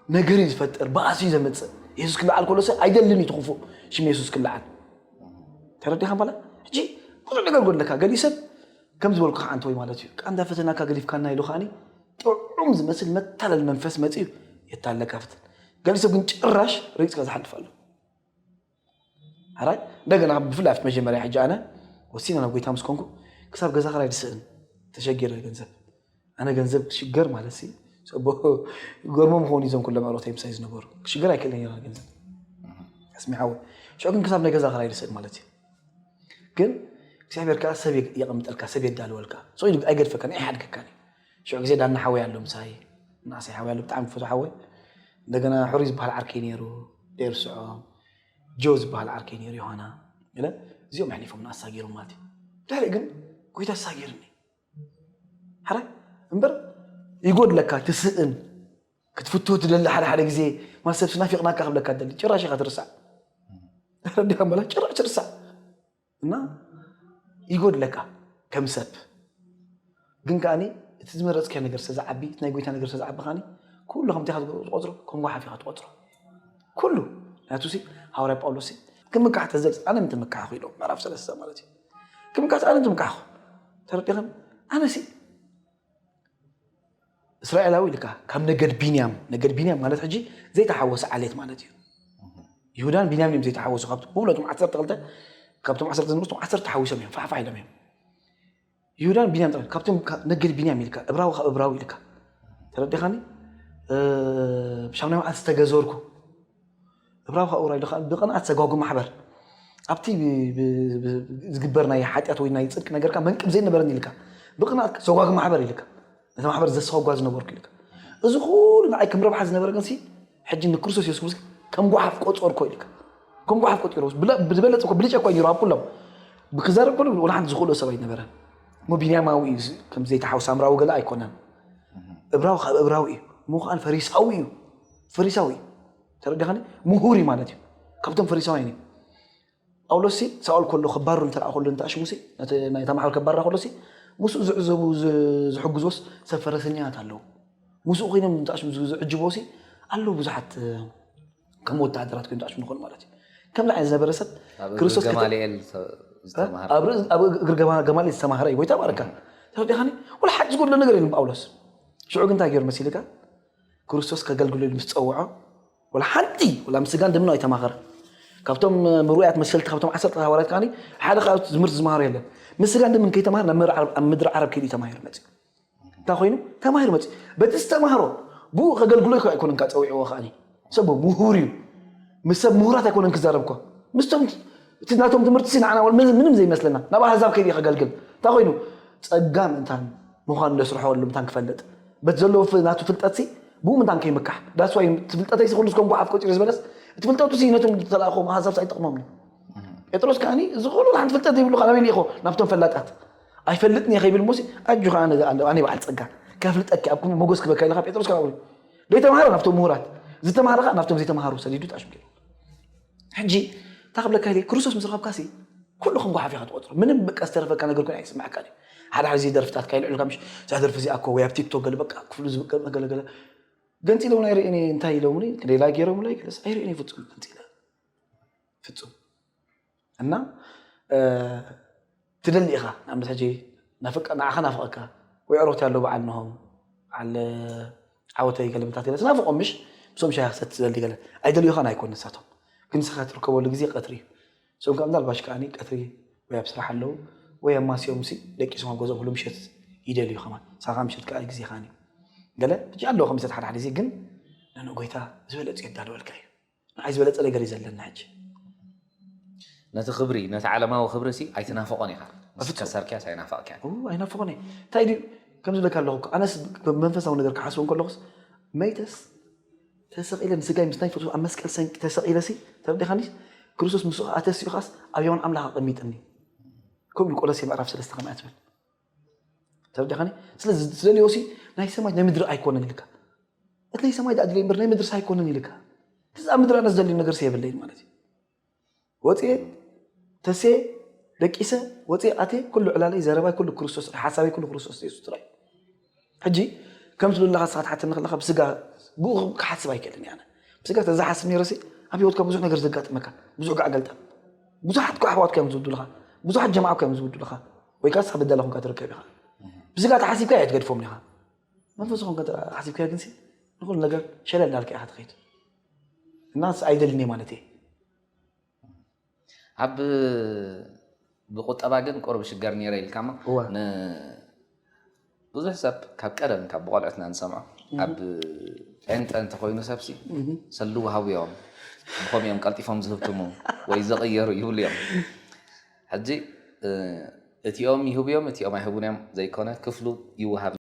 ነገር እዩ ዝፈጥር ባእሲ እዩ ዘመፅእ የሱስ ክለዓል ከሎ ሰብ ኣይደልን እዩ ትኽፉእ ሽም የሱስ ክለዓል ተረዲኻ በላ ሕጂ ብዙሕ ነገር ጎድለካ ገሊኡ ሰብ ከም ዝበልኩ ከዓንተ ወይ ማለት እዩ ቃንዳ ፈተናካ ገዲፍካና ኢሉ ከዓኒ ጥዑም ዝመስል መታለል መንፈስ መፅኡ የታለካ ፍትን ገሊኡ ሰብ ግን ጭራሽ ረጊፅካ ዝሓልፍ ኣሎ ሕራይ እንደገና ብፍላይ ኣብቲ መጀመርያ ሕጂ ኣነ ወሲነ ናብ ጎይታ ምስ ኮንኩ ክሳብ ገዛ ክራይ ዝስእን ተሸጊረ ገንዘብ ኣነ ገንዘብ ክሽገር ማለት ሲ ገርሞ ምኾኑ እዞም ኩሎም ኣሮታይ ምሳይ ዝነበሩ ክሽገር ኣይክእልን ገንዘብ ኣስሚሓወ ሽዑ ግን ክሳብ ናይ ገዛ ክራይ ዝስእን ማለት እዩ ግን እግዚኣብሔር ከዓ ሰብ የቐምጠልካ ሰብ የዳልወልካ ሶ ኣይገድፈካን ኣይሓድገካን እዩ ሽዑ ግዜ ዳና ሓወይ ኣሎ ምሳይ ናእሰይ ሓወይ ኣሎ ብጣዕሚ ክፈቱ ሓወይ እንደገና ሕሩይ ዝበሃል ዓርከይ ነይሩ ደርስዖ ጆ ዝበሃል ዓርከይ ነይሩ ዮሃና ኢለ እዚኦም ኣሕሊፎም ኣሳጊሮም ማለት እዩ ድሕሪ ግን ጎይታ ኣሳጊርኒ ሕራይ እምበር ይጎድለካ ትስእን ክትፍቶ ትደሊ ሓደ ሓደ ግዜ ማለት ሰብ ናፊቕናካ ክብለካ ትደሊ ጭራሽ ኢኻ ትርሳዕ ረዲኻ በላ ጭራሽ ትርሳዕ እና ይጎድለካ ከም ሰብ ግን ከዓኒ እቲ ዝመረፅካዮ ነገር ስለዝዓቢ እቲ ናይ ጎይታ ነገር ስለዝዓቢ ከዓኒ ኩሉ ከምቲ ኢኻ ዝቆፅሮ ከም ጓሓፍ ኢኻ ትቆፅሮ ኩሉ ናቱ ሲ ሃዋርያ ጳውሎስ ሲ ክምካሕ ተዘልፅ ኣነ ምትምካሕ ኢሎም ምዕራፍ ሰለስተ ማለት እዩ ክምካሕ ኣነ ትምካሕ ተረዲኸም ኣነ ሲ እስራኤላዊ ኢልካ ካብ ነገድ ቢንያም፣ ነገድ ቢንያም ማለት ሕጂ ዘይተሓወሰ ዓሌት ማለት እዩ። ይሁዳን ቢንያምን እዮም ዘይተሓወሱ። ካብቲ ብሙሉ እቶም ዓሰርተ ክልተ፣ ካብቶም ዓሰርተ ዝነበሩ እቶም ዓሰርተ ተሓዊሶም እዮም፣ ፋሕፋሕ ኢሎም እዮም። ይሁዳን ቢንያም ጥራይ፣ ካብቶም ካ- ነገድ ቢንያም ኢልካ፣ እብራዊ ካብ እብራዊ ኢልካ፣ ተረዲኻኒ? እ፣ ብሻምናይ መዓልቲ ዝተገዘርኩ እብራዊ ካብ እብራዊ ኢልካ፣ ብቕንኣት ሰጓጉ ማሕበር ኣብቲ ብ- ብ- ብ- ዝግበር ናይ ሓጢኣት ወይ ናይ ጽድቂ ነገርካ መንቅብ ዘይነበረኒ ኢልካ፣ ብቕንኣት ሰጓጉ ማሕበር ኢልካ ነቲ ማሕበር ዘሰጓጓ ዝነበርኩ ኢልካ፣ እዚ ኩሉ ንዓይ ከም ረብሓ ዝነበረ ግን ሲ ሕጂ ንክርስቶስ የሱስ ከም ጓሓፍ ቆጸርኮ ኢልካ፣ ከም ጓሓፍ ቆጺሮ ብለ- ብዝበለጸ እኮ ብልጫ እኮ ነይሩ ኣብ ኩሎም ብክዛረብ ከሎ ወላ ሓንቲ ዝኽእሎ ሰብ ኣይነበረን። እሞ ቢንያማዊ እዩ፣ ከም ዘይተሓው ሳምራዊ ገለ ኣይኮነን። እብራዊ ካብ እብራዊ እዩ። እሞ ከኣ ፈሪሳዊ እዩ። ፈሪሳዊ እዩ። ተረዲኻኒ? ምሁር እዩ ማለት እዩ። ካብቶም ፈሪሳውያን እዩ። ጳውሎስ ሲ ሳኦል ከሎ ክባረሩ እንተ ደኣ ከሎ እንተ ኣሽሙሲ ነቲ ናይ ተማሕበር ከባራ ከሎ ሲ ምስኡ ዝዕዘቡ ዝ- ዝሕግዝዎስ ሰብ ፈረሰኛታት ኣለዉ። ምስኡ ኮይኖም እንተ ኣሽሙ ዝዕጅብዎ ሲ ኣለዉ ብዙሓት ከም ወታደራት ኮይኑ ተኣሽሙ ንኾኑ ማለት እዩ። ከምዚ ዓይነት ዝነበረ ሰብ ኣብ እግሪ ክርስቶስ ከተ- ገማልኤል ዝተ- ዝተማሃረ ኣብ ርእስ- ኣብ እግሪ ገማ- ገማልኤል ዝተማሃረ እዩ። ጎይታ ባረካ። ተረዲኻኒ? ወላ ሓንቲ ዝጎድሎ ነገር የለን ጳውሎስ። ሽዑ ግን እንታይ ገይሩ መሲልካ? ክርስቶስ ከገልግሎ ኢሉ ምስ ጸውዖ ወላ ሓንቲ ወላ ምስ ስጋን ደምን ኣይተማኸረ። ካብቶም ምሩያት መሰልቲ ካብቶም ዓሰርተ ሃዋርያት ከኣ ሓደ ካብ ትምህርቲ ዝመሃሮ የለን። ምስ ስጋን ደምን ከይተማሃረ ናብ ምድሪ ዓረብ ኣብ ምድሪ ዓረብ ከይዱ እዩ ተማሂሩ መጽዩ። እንታይ ኮይኑ ተማሂሩ መጽዩ። በቲ ዝተማህሮ ብኡ ከገልግሎ እኮ ኣይኮነን ካብ ጸዊዕዎ ከኣ ሰብ ምሁር እዩ። ምስ ሰብ ምሁራት ኣይኮነን ክዛረብ እኮ ምስቶም እቲ ናቶም ትምህርቲ ሲ ንዓና ወል ምንም ምንም ዘይመስለና ናብ ኣህዛብ ከይዲ ከገልግል እንታይ ኮይኑ ጸጋ ምእንታን ምዃኑ ዘስርሖ ኣሎ ምእንታን ክፈልጥ በቲ ዘለዎ ፍ- ናቱ ፍልጠት ሲ ብኡ ምእንታን ከይምካሕ ዳስዋይ ፍልጠተይ ሲ ኩሉ እስከም ጓሓፍ ቆፂሩ ዝበለስ እቲ ፍልጠቱ ሲ ነቶም ዝተላእኮም ኣህዛብ ሲ ኣይጠቕሞም እዩ ጴጥሮስ ከዓኒ እዚ ኩሉ ሓንቲ ፍልጠት ዘይብሉ ከዓበይ ሊኢኮ ናብቶም ፈላጣት ኣይፈልጥን እየ ከይብል ሞሲ ኣጁ ከዓ ኣነ በዓል ጸጋ ከፍልጠኪ ኣብ ሞጎስ ክበካ ኢለካ ጴጥሮስ ከዓ ዘይተምሃረ ናብቶም ምሁራት ዝተምሃረ ከዓ ናብቶም ዘይተምሃሩ ሰዲዱ ተኣሽም ገይሩ ሕጂ እንታይ ክብለካ ኢለ ክርስቶስ ምስ ረኸብካ ሲ ኩሉ ከም ጓሓፍ ኢኻ ትቆፅሮ ምንም በቃ ዝተረፈካ ነገር ኮይኑ ኣይስማዕካ ሓደ ሓደ ዚ ደርፍታት ካይልዕልካ ምሽ እዛ ደርፊ እዚኣ እኮ ወይ ኣብ ቲክቶክ ገለ በቃ ክፍሉ ዝብቀል ገለገለ ገንፂሎም ኣይርእን እንታይ ኢሎምኒ ክደላ ገይሮምለይ ክለስ ኣይርእን ፍፁም ገንፂለ ፍፁም እና ትደሊ ኢኻ ንኣብነት ሕጂ ናፍቀ ንዓኻ ናፍቐካ ወይ ዕሮት ያለው በዓል ነሆም በዓል ዓወተይ ገለምታት ገለ ትናፍቖም ምሽ ምስኦም ሻሂ ክሰቲ ዝደሊ ገለ ኣይደልዩኻን ኣይኮን ንሳቶም ግን ንስኻ ትርከበሉ ግዜ ቀትሪ እዩ እሶም ካብ እንዳልባሽ ከዓኒ ቀትሪ ወይ ኣብ ስራሕ ኣለዉ ወይ ኣብ ማስዮም ሲ ደቂሶም ኣብ ገዝኦም ኩሉ ምሸት ይደልዩ ከማን ንስኻ ምሸት ከዓ ግዜኻን እዩ ገለ ሕጂ ኣለዉ ከምሰት ሓደ ሓደ ግዜ ግን ንንኡ ጎይታ ዝበለፁ የዳልወልካ እዩ ንዓይ ዝበለፀ ነገር እዩ ዘለና ሕጂ ነቲ ክብሪ ነቲ ዓለማዊ ክብሪ ሲ ኣይትናፍቆን ኢኻ ምስ ከሰርክያስ ኣይናፈቅክያን ኡ ኣይናፍቆን እየ እንታይ ድዩ ከም ዝብለካ ኣለኹ እኮ፣ ኣነስ ብመንፈሳዊ ነገር ክሓስቦ እንከለኹስ መይተስ ተሰቒለ ንስጋይ ምስ ናይ ፍጹም ኣብ መስቀል ሰንቂ ተሰቒለ ሲ ተረዲኻኒ ክርስቶስ ምስኡ ኣተሲኡ ኻስ ኣብ የማን ኣምላኽ ኣቐሚጥኒ ከምኡ ቆሎሴ ምዕራፍ ሰለስተ ከምኣ ትብል ተረዲኻኒ ስለዚ ዝደልዮ ሲ ናይ ሰማይ ናይ ምድሪ ኣይኮነን ኢልካ እቲ ናይ ሰማይ ዳኣ ድልየ እምበር ናይ ምድርስ ኣይኮነን ኢልካ እዚ ኣብ ምድሪ ኣነ ዝደልዩ ነገርስ የብለይን ማለት እዩ ወፅየ ተስየ ደቂሰ ወፅየ ኣትየ ኩሉ ዕላለይ ዘረባይ ኩሉ ክርስቶስ ሓሳበይ ኩሉ ክርስቶስ የሱስ ጥራይ ሕጂ ከም ትብሉ ኣለኻ ስኻ ትሓተኒ ከለኻ ብስጋ ብኡ ክሓስብ ኣይክእልን እየ ኣነ ብስጋ ተዝሓስብ ነይረሲ ኣብ ህይወትካ ብዙሕ ነገር ዘጋጥመካ ብዙሕ ጋዕ ገልጠም ብዙሓት እኮ ኣሕዋትካ እዮም ዝውዱልኻ ብዙሓት ጀማዓ እኮ እዮም ዝውዱልኻ ወይ ከዓ ስኻ በዳላ ኮንካ ትርከብ ኢኻ ብስጋ ተሓሲብካ እያ ትገድፎም ኢኻ መንፈስ ኮንካ ሓሲብካ ግን ንኩሉ ነገር ሸለል እንዳልካ ኢኻ ትኸይድ እና ኣይደልን እየ ማለት እየ ኣብ ብቁጠባ ግን ቁሩብ ሽገር ነይረ ኢልካማ ብዙሕ ሰብ ካብ ቀደም ካብ ብቆልዑትና ንሰምዖ ኣብ ጴንጠ እንተኮይኑ ሰብሲ ሰልው ሃቡ እዮም ብኸም እዮም ቀልጢፎም ዝህብትሙ ወይ ዘቕየሩ ይብሉ እዮም ሕጂ እቲኦም ይህቡ እዮም እቲኦም ኣይህቡን እዮም ዘይኮነ ክፍሉ ይወሃብ